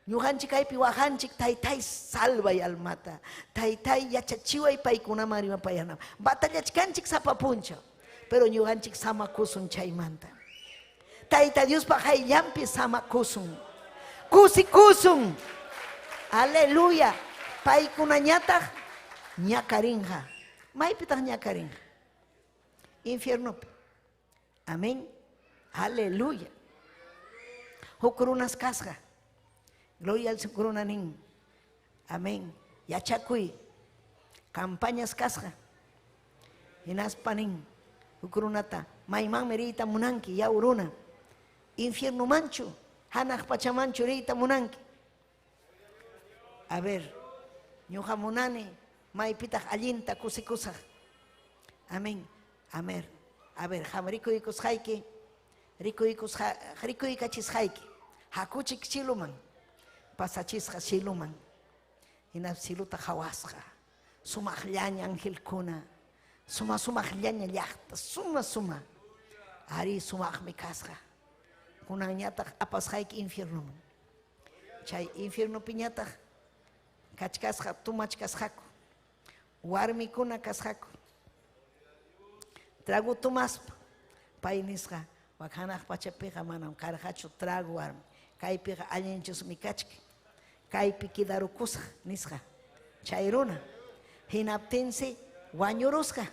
Ñuqanchik kaypi waqanchik, Taytay salvay almata, Taytay yachachiway paykunaman rimapayanam. Batallachkanchik sapa punchaw, pero ñuqanchik samakusun chaymanta. Tayta Diospa qayllanpi samakusun, kusikusun. Aleluya. Paykunañataq ñakarinqa. Maypitaq ñakarinqa? Infiernopi. Amén. Aleluya. Huk runas kasqa. Gloria al runa nin. Amén. Yachakuy. Campañas kasqa. Hinaspa nin. Huk runata maymanmi riyta munanki, yaw runa. Infiernomanchu, hanaq pachamanchu riyta munanki. A ver, ñuqa munani maypitaq allinta kusikusaq. Amén. A ver, a ver, qam rikuykusqayki, rikuykusqa, rikuykachisqayki. Hakuchik ciluman, pasachisqa ciluman. Hina ciluta qhawasqa. Sumaqllaña angelkuna, suma sumaqllaña llaqta, suma suma. Ari sumaqmi kasqa. Kunanñataq apasqayki infiernoman. Chay infiernopiñataq kachkasqa, tumachkasqaku. Warmikuna kasqaku. Trago tomaspa. Pay nisqa, wak hanaq pachapiqa manam karqachu trago warmi. Kaypiqa allinchusmi kachkan. Kaypi quedarukusaq nisqa. Chay runa. Hinaptinsi wañurusqa.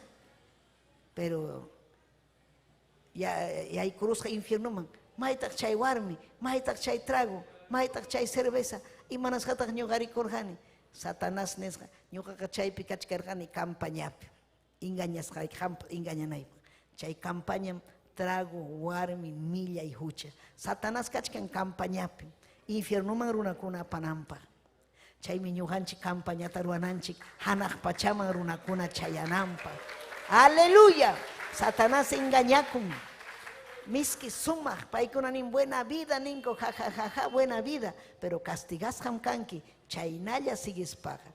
Pero yaykurusqa infiernoman. Maytaq chay warmi, maytaq chay trago, maytaq chay cerveza, imanasqataq ñuqa rikurqani? Satanás nisqa, ñuqaqa chaypi kachkarqani campañapi, engañasqayki, qampa engañanaypaq. Chay campañam trago, warmi, millay hucha. Satanás kachkan campañapi, infiernoman runakuna apananpaq. Chaymi ñuqanchik campañata ruwananchik hanaq pachaman runakuna chayananpaq. Aleluya. Satanás engañakun. Miski sumaq, paykuna nin buena vida ninku, ja ja ja ja, buena vida, pero castigasqam kanki, chaynalla siguispaqa.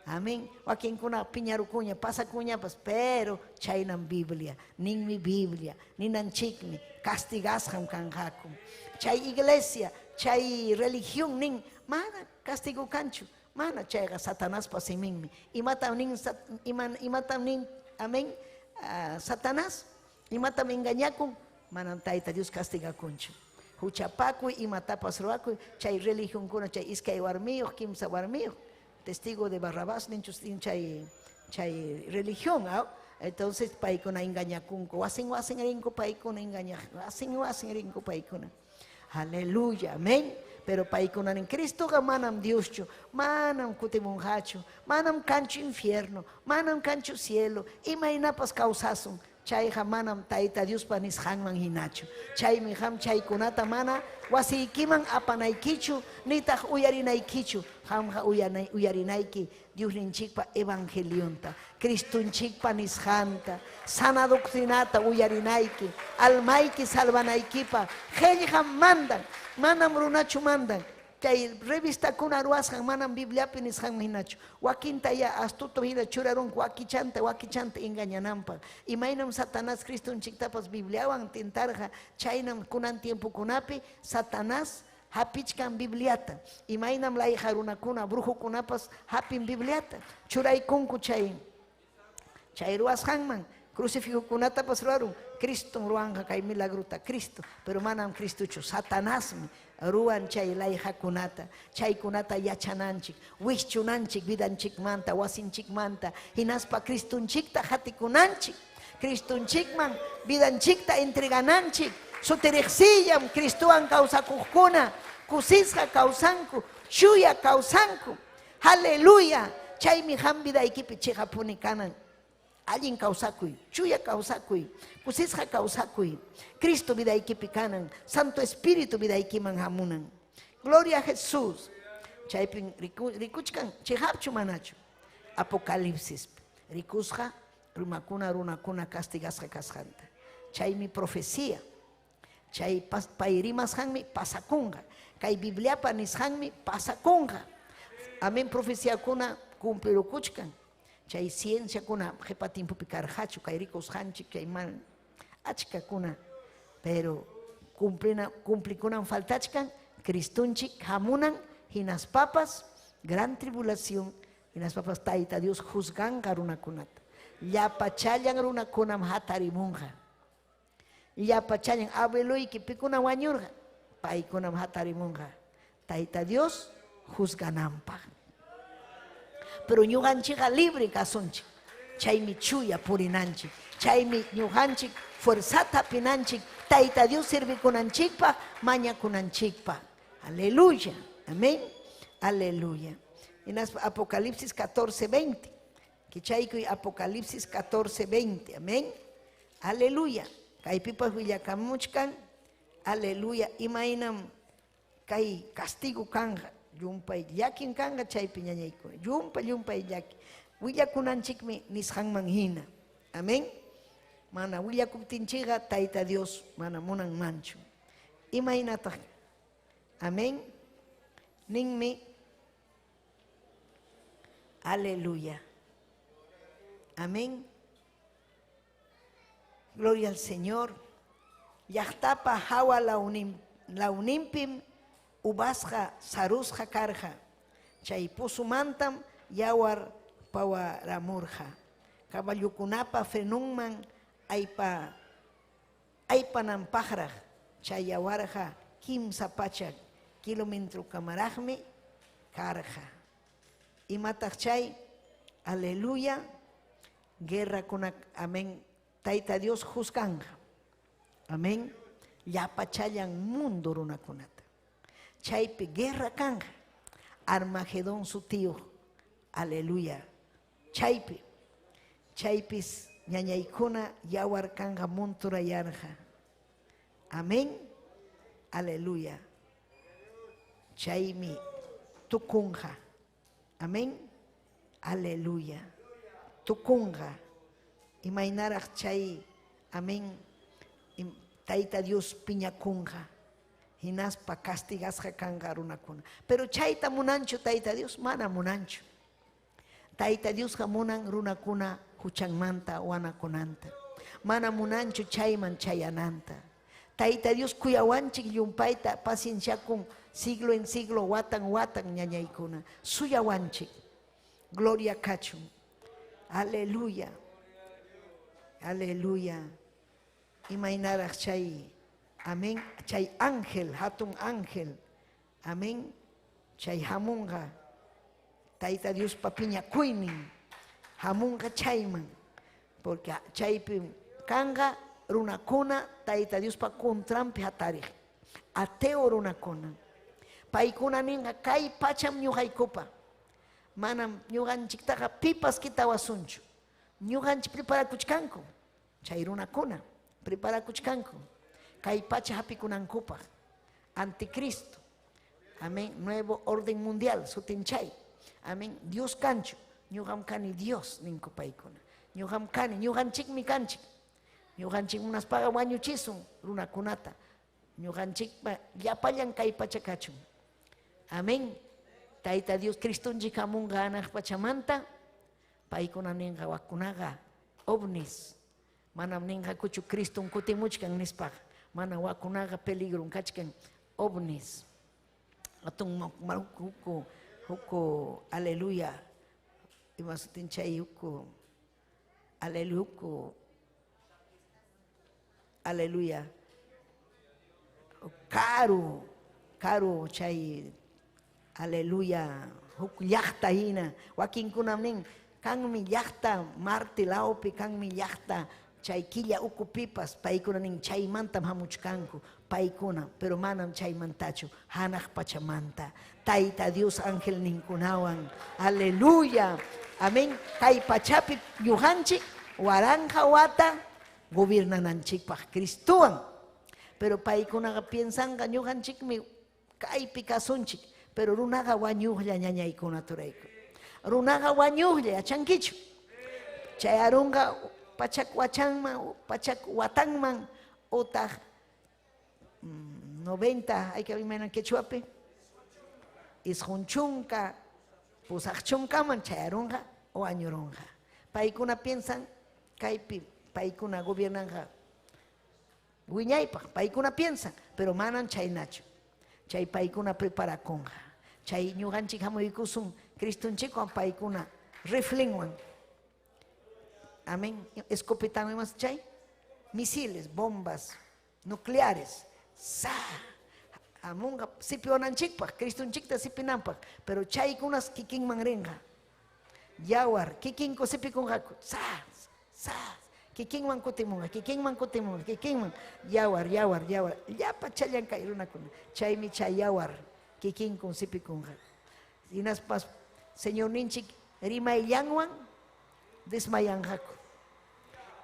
Amén. Wakinkuna piñarukuña, pasakuñapas, pero chaynam Biblia, ninmi Biblia, ninanchikmi, castigasqam kanqaku. Chay iglesia, chay religión nin, mana castigo kanchu, mana chayqa Satanaspa siminmi. Imatam nin, imatam nin, amén, Satanás, imatam engañakun, manam Tayta Dios castigakunchu. Huchapakuy, imatapas ruwakuy, chay religionkuna, chay iskay warmiyuq, kimsa warmiyuq, testigo de Barrabás ninchus nin chay, chay religión, ¿ah? Entonces paykuna engañakunku, wasin wasin rinku paykuna engañaq, wasin wasin rinku paykuna. Aleluya, amén. Pero paykuna nin Cristoqa manam Dioschu, manam kutimunqachu, manam kanchu infierno, manam kanchu cielo, imaynapas kawsasun. Chayqa manam Tayta Diospa nisqanman hinachu. Chaymi qam chaykunata mana wasiykiman apanaykichu, nitaq uyarinaykichu. Qamqa uyarinayki Diosninchikpa evangelionta, Cristonchikpa nisqanta, sana doctrinata uyarinayki, almayki salvanaykipaq. Qellqam mandan, manam runachu mandan. Chay revistakuna ruwasqan manam Bibliapi nisqanman hinachu. Wakintayá astuto hina churarunku wakichanta wakichanta engañananpaq. Imaynam Satanás Cristonchiktapas Bibliawan tentarqa, chaynam kunan tiempokunapi Satanás hapichkan Bibliata. Imaynam layqa runakuna, brujokunapas hapin Bibliata. Churaykunku chay chay ruwasqanman. Crucifijokunatapas ruwarun. Cristom ruwanqa kay milagrota, Cristo. Pero manam Cristochu, Satanasmi ruwan chay layqakunata. Chaykunata yachananchik, wischunanchik vidanchikmanta, wasinchikmanta, hinaspa Cristonchikta qatikunanchik, Cristonchikman vidanchikta entregananchik. Sutiriqsillam Cristowan kawsakuqkuna, kusisqa kawsanku, chuya kawsanku. Aleluya. Chaymi qam vidaykipi chiqapuni kanan. Allin kawsakuy, chuya kawsakuy, kusisqa kawsakuy. Cristo vidaykipi kanan, Santo Espíritu vidaykiman hamunan. Gloria a Jesús. Chaypin rikuchkan, chiqapchu manachu. Apocalipsis rikusqa runakuna runakuna castigasqa kasqanta. Chaymi profecía. Chay pay rimasqanmi pasakunqa. Kay Bibliapa nisqanmi pasakunqa. Amén, profeciakuna cumplirukuchkan. Chay cienciakuna qhipa tiempopi karqachu, kay rikusqanchik chay man achkakuna, pero cumplikunan faltachkan, Cristonchik hamunan, hinaspapas gran tribulación, hinaspapas Tayta Dios juzganqa runakunata. Llapachallan runakunam hatarimunqa. Llapachallan abueloyki pikuna wañurqa, paykunam hatarimunqa. Tayta Dios juzgananpaq. Pero ñuqanchikqa libre kasunchik. Chaymi chuya purinanchik. Chaymi ñuqanchik fuerzata pinanchik Tayta Dios servikunanchikpaq, mañakunanchikpaq. Aleluya. Amén. Aleluya. Hinaspa Apocalipsis 14:20. Kichaykuy Apocalipsis 14:20. Amén. Aleluya. Kaypipas willakamuchkan. Aleluya. Imaynam kay castigo kanja. Llumpay llakin kanja chaypi ñañaykuna. Llumpa llumpay llaki. Willakunanchikmi nisqanman hina. Amén. Mana willakuptinchikqa Tayta Dios mana munanmanchu. Imaynataq. Amén. Ninmi. Aleluya. Amén. Gloria al Señor. Llaqtapa hawa lawninpim uvasqa sarusqa karqa. Chay pusumantam yawar pawaramurqa. Caballokunapa frenunman aypananpaqraq chay yawarqa 300 kilometrokamaraqmi karqa. Imataq chay? Aleluya. Guerra kuna, amén. Tayta Dios juzganja. Amén. Llapachallan mundo runakunata. Chaypi guerra kanja. Armagedón sutiyuq. Aleluya. Chaypi. Chaypis ñañaykuna yawar kanja monturayarqa. Amén. Aleluya. Chaymi tukunja. Amén. Aleluya. Tukunja. Imaynaraq chay, amén, Tayta Dios piñakunja. Hinaspa castigasqa kanqa runakuna. Pero chayta munanchu Tayta Dios, mana munanchu. Tayta Diosqa munan runakuna huchanmanta wanakunanta. Mana munanchu chayman chayananta. Tayta Dios kuyawanchik llumpayta pacienciakun siglo en siglo, watan watan ñañaykuna. Suyawanchik. Gloria kachun. Aleluya. Aleluya. Imaynaraq chay, amén, chay ángel, hatun ángel, amén, chay hamunqa, Tayta Diospa piñakuynin, hamunqa chayman, porque chaypi kanqa runakuna Tayta Diospa contranpi hatariq, ateo runakuna. Paykuna ninqa kay pacham ñuqaykupa. Manam ñuqanchiktaqa pipas kitawasunchu. Ñuqanchik preparakuchkanku. Chay runakuna preparakuchkanku. Kay pacha hapikunankupaq. Anticristo. Amén. Nuevo orden mundial, sutinchay. Amén. Dios kanchu. Ñuqam kani Dios ninku paykuna. Ñuqam kani, ñuqanchikmi kanchik. Ñuqanchik munaspaqa wañuchisun runakunata. Ñuqanchikpa llapallan kay pacha kachun. Amén. Tayta Dios Cristonchik hamunqa hanaq pachamanta. Paykuna ninqa wakunaqa ovnis. Manam ninqakuchu Criston kutimuchkan nispaqa. Mana wakunaqa peligron kachkan ovnis. Atun huku huku aleluya. Ima sutin chay huku aleluya huku aleluya. Karu, karu chay aleluya huk llaqta hina wakinkunam nin kanmi llaqta Marte lawpi kanmi llaqta chay killa ukupipas paykuna nin chaymantam hamuchkanku paykuna pero manam chaymantachu hanaq pachamanta Tayta Dios angelninkunawan aleluya amén kay pachapi ñuqanchik waranqa wata gobiernananchikpaq Cristowan pero paykunaqa piensanqa ñuqanchikmi kaypi kasunchik pero runaqa wañuqlla ñañaykuna turayku runaqa wañuqlla yachankichu chayarunqa pachak wachanman pachak watanman utaq 90 hay que imayna quechuapi isqun chunka pusaq chunkaman chayarunqa wañurunqa paykuna piensan kaypi paykuna gobiernanqa wiñaypaq paykuna piensan pero manan chaynachu chay paykuna preparakunqa chay ñuqanchik hamuykusun Cristonchikwan paykuna riflinwan amén escopetawan imas chay misiles bombas nucleares sa hamunqa sipiwananchikpaq Cristonchikta sipinanpaq pero chaykunas kikinman rinqa yawar kikinku sipikunqaku sa sa kikinman kutimunqa kikinman kutimunqa kikinman yawar yawar yawar llapa challan kay runakuna chaymi chay yawar kikinkun sipikunqa hinaspas Señorninchik rimayllanwan desmayanqaku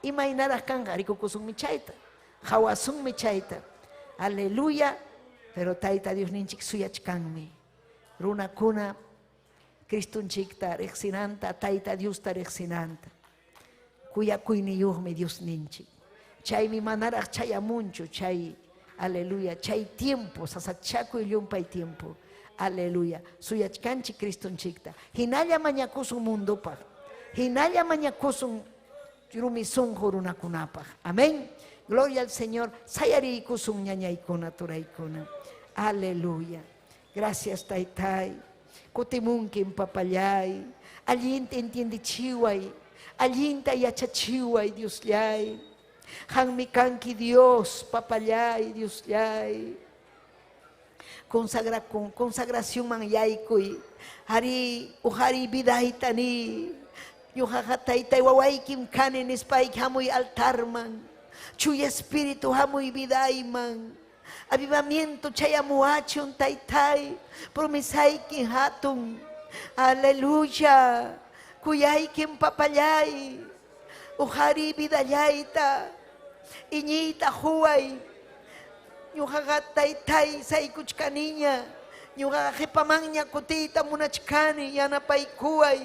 imaynaraq kanqa rikukusunmi chayta qawasunmi chayta aleluya pero Tayta Diosninchik suyachkanmi runakuna Cristonchikta riqsinanta Tayta Diosta riqsinanta kuyakuyniyuqmi Diosninchik chaymi manaraq chayamunchu chay aleluya chay tiempo sasachakuy llumpay tiempo aleluya suyachkanchik Cristonchikta hinalla mañakusun mundopaq hinalla mañakusun rumi sunqu runakunapaq amén gloria al Señor sayariykusun ñañaykuna turaykuna aleluya gracias taytay kutimunkim papallay allinta entiendechiway allinta yachachiway Diosllay qanmi kanki Dios papallay Diosllay consagra consagracionman yaykuy ari uhari vidayta ni ñuqaqa taytay wawaykim kani nispayki hamuy altarman chuya espíritu hamuy vidayman avivamiento chayamuwachun taytay promesayki hatun aleluya kuyaykim papallay uhari vidallayta iñiyta huway ñuqaqa taytay saykuchkaniña ñuqaqa qipamanña kutiyta munachkani yanapaykuway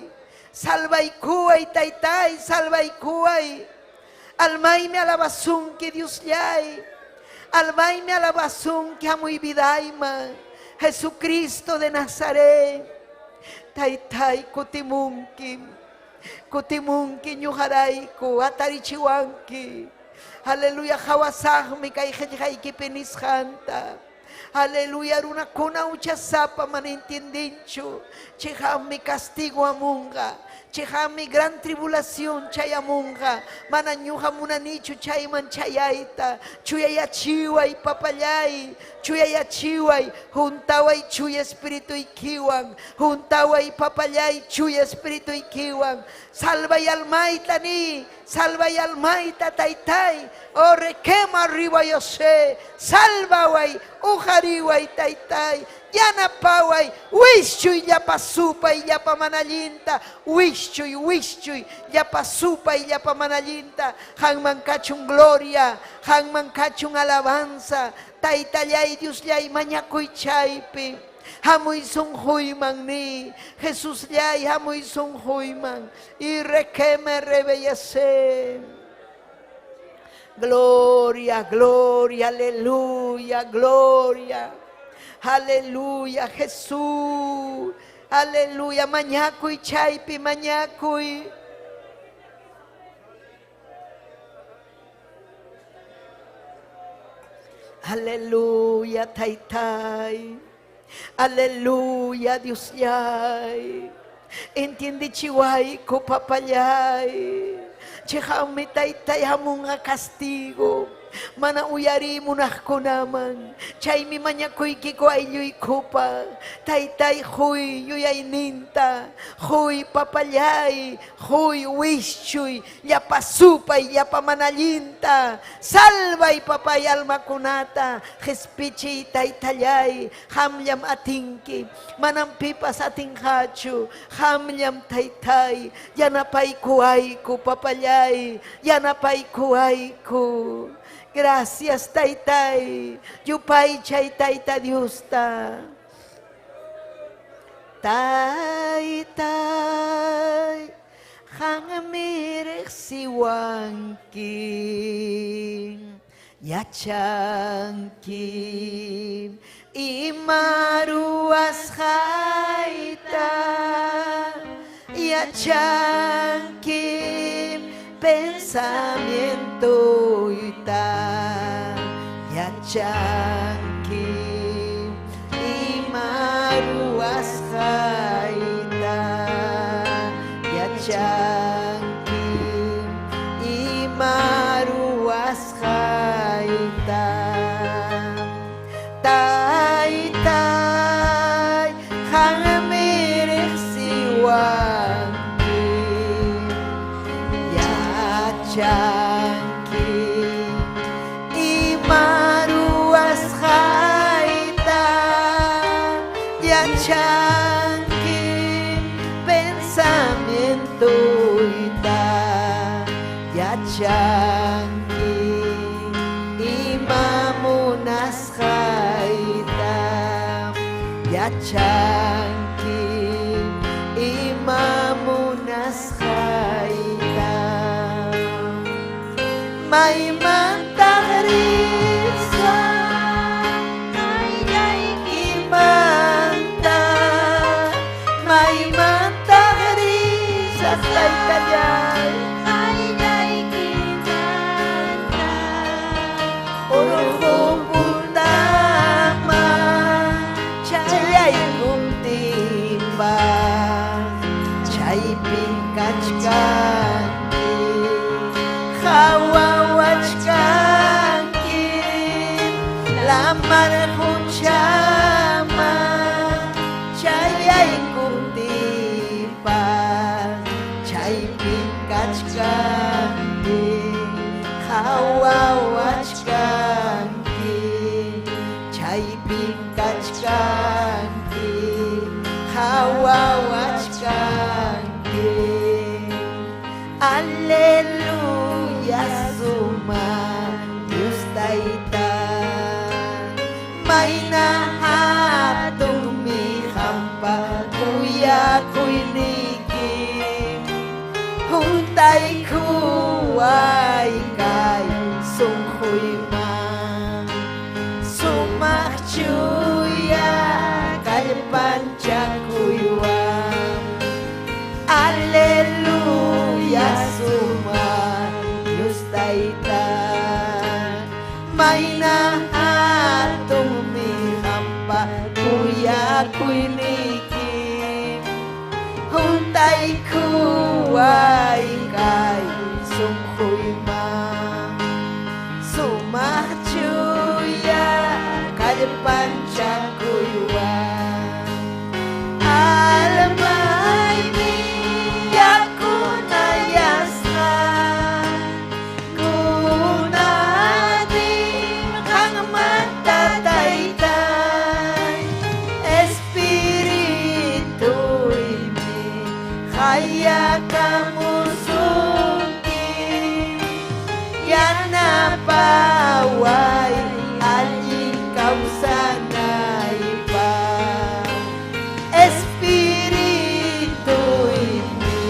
salvaykuway taytay salvaykuway almaymi alabasunki Diosllay almaymi alabasunki hamuy vidayman Jesucristo de Nazaret taytay kutimunki kutimunki ñuqarayku atarichiwanki aleluya qawasaqmi kay qillqaykipi nisqanta aleluya runakuna huchasapa mana entiendinchu chiqapmi castigo hamunqa chiqapmi gran tribulación chayamunqa mana ñuqa munanichu chayman chayayta chuyayachiway papallay chuyayachiway juntaway chuya espirituykiwan juntaway papallay chuya espirituykiwan salvay almayta ni. Salvay almayta taytay. Oh, requema arriba yo sé. Salvaway, ujariway taytay. Yanapaway, wischuy llapa supay llapa manallinta. Wischuy, wischuy llapa supay llapa manallinta. Hanman kachun gloria, hanman kachun alabanza. Taytallay Diosllay mañakuy chaypi. Hamuy sunquyman ni. Jesusllay hamuy sunquyman. Y requeme rebellece. Gloria, gloria, aleluya, gloria. Aleluya, Jesús. Aleluya, mañakuy chaypi, mañakuy. Aleluya, taytay. Aleluya, Dios yay. Entiende chihuayco, papayay. Chihami taytay hamunga castigo. Mana uyari munaqkunaman. Chaymi mañakuykiku aylluykupa. Taytay huy yuyayninta. Huy papallay. Huy wischuy. Llapa supay, llapa manallinta. Salvay papay almakunata. Qhispichiy taytallay. Qamllam atinki. Manam pipas atinqachu. Qamllam taytay. Yanapaykuwayku papallay. Yanapaykuwayku. Gracias, Taytay. Yupaychay Tayta Diosta. Taytay, qammi riqsiwanki, yachanki ima ruwasqayta, yachanki pensamientoyta, yachanki ima ruwasqayta, yachanki ima ruwasqayta. Taytay, qammi riqsiwanki, yachanki ima ruwasqayta, yachanki pensamientoyta, yachanki ima munasqayta, yachanki ima munasqayta. Maymantaq risaq imanta, maymantaq risaq taytallay, urqu puntaman chayaykuptinpas chaypim kachkanki, qhawawachkanki, lamar quchaman chayaykuptinpas chaypim kachkanki, qhawawachkanki, chaypim kachkanki, qhawawachkanki. Aleluya, sumaq Dios Tayta, mayna hatunmi qampa kuyakuyniyki, huntaykuway kay sunquyman, sumaq chuya kallpanchakuywan. Aleluya, sumaq Dios Tayta, mayna hatunmi qampa kuyakuyniyki, huntaykuway kay sunquyman, sumaq chuya kallpanchakuywan. Almaymi yakunayasqa. Hayakamusunki yanapaway allin kawsanaypaq Espirituymi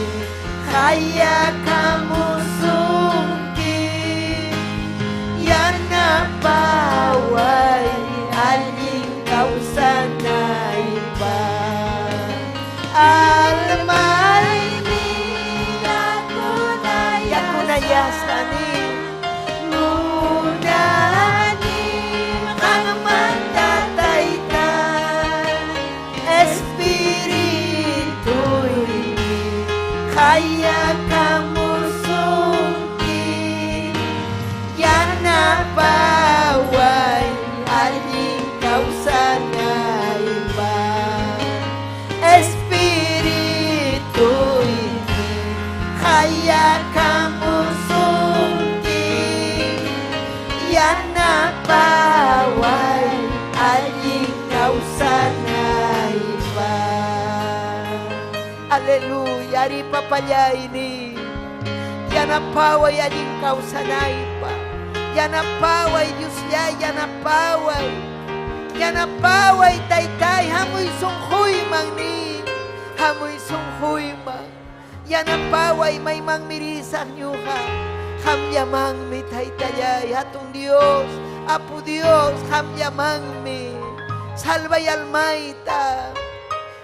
hayakamusunki yanapaway allin kawsanaypaq Almaymi yakunayasqani munani qanmanta tayta Espirituymi hayakamusunki yanapaway allin kawsanaypaq Espirituymi hayakamusunki yanapaway allin kawsanaypaq Aleluya, ari papallayni yanapaway allin kawsanaypaq yanapaway Diosllay yanapaway yanapaway taytay hamuy sunquyman ni hamuy sunquyman yanapaway maymanmi risaq ñuqa qamllamanmi taytallay hatun Dios apu Dios qamllamanmi salvay almayta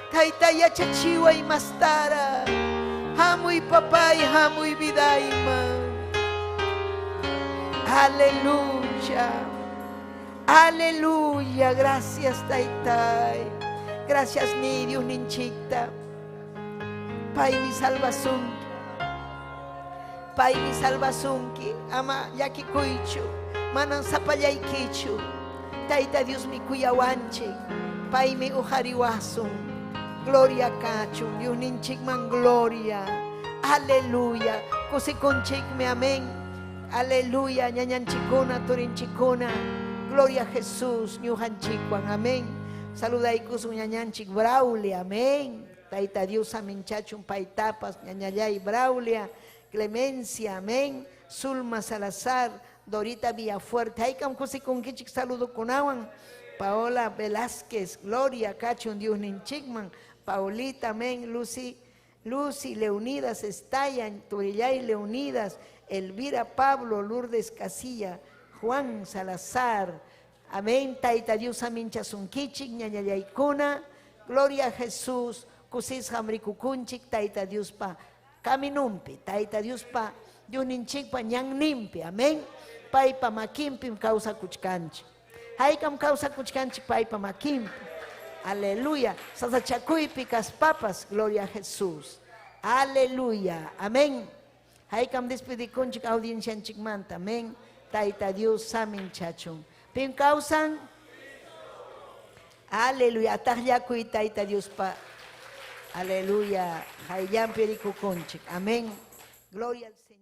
tayta yachachiway mastara hamuy papay hamuy vidayman aleluya aleluya gracias taytay gracias ni Dios ninchikta paymi salvasunki paymi salvasunki ama llakikuychu manan sapallaykichu Tayta Diosmi kuyawanchik paymi uqariwasun gloria kachun Dios ninchikman gloria aleluya kusikunchikmi amén aleluya ñañanchikuna turinchikuna gloria a Jesús ñuqanchikwan amén saludaykusun ñañanchik Braulia amén Tayta Dios aminchachun paytapas ñañallay Braulia Clemencia amén Zulma Salazar Dorita Villafuerte haykam kusikunkichik saludukunawan Paola Velázquez Gloria kachun Dios ninchikman Paulita amén Lucy Lucy Leonidas Estayan Turillay Leonidas Elvira Pablo Lourdes Casilla Juan Salazar amén Tayta Dios aminchasunkichik ñañallaykuna Gloria a Jesús kusisqam rikukunchik Tayta Diospa caminumpi Tayta Diospa Diosninchikpa ñanninpi amén paypa makinpim kawsakuchkanchik haykam kawsakuchkanchik paypa makinpi aleluya sasachakuypi kaspapas gloria a Jesús aleluya amén haykam despedikunchik audiencianchikmanta amén Tayta Dios saminchachun pim kawsan aleluya ataqllakuy Tayta Diospa aleluya hayllampi rikukunchik amén gloria al Señor.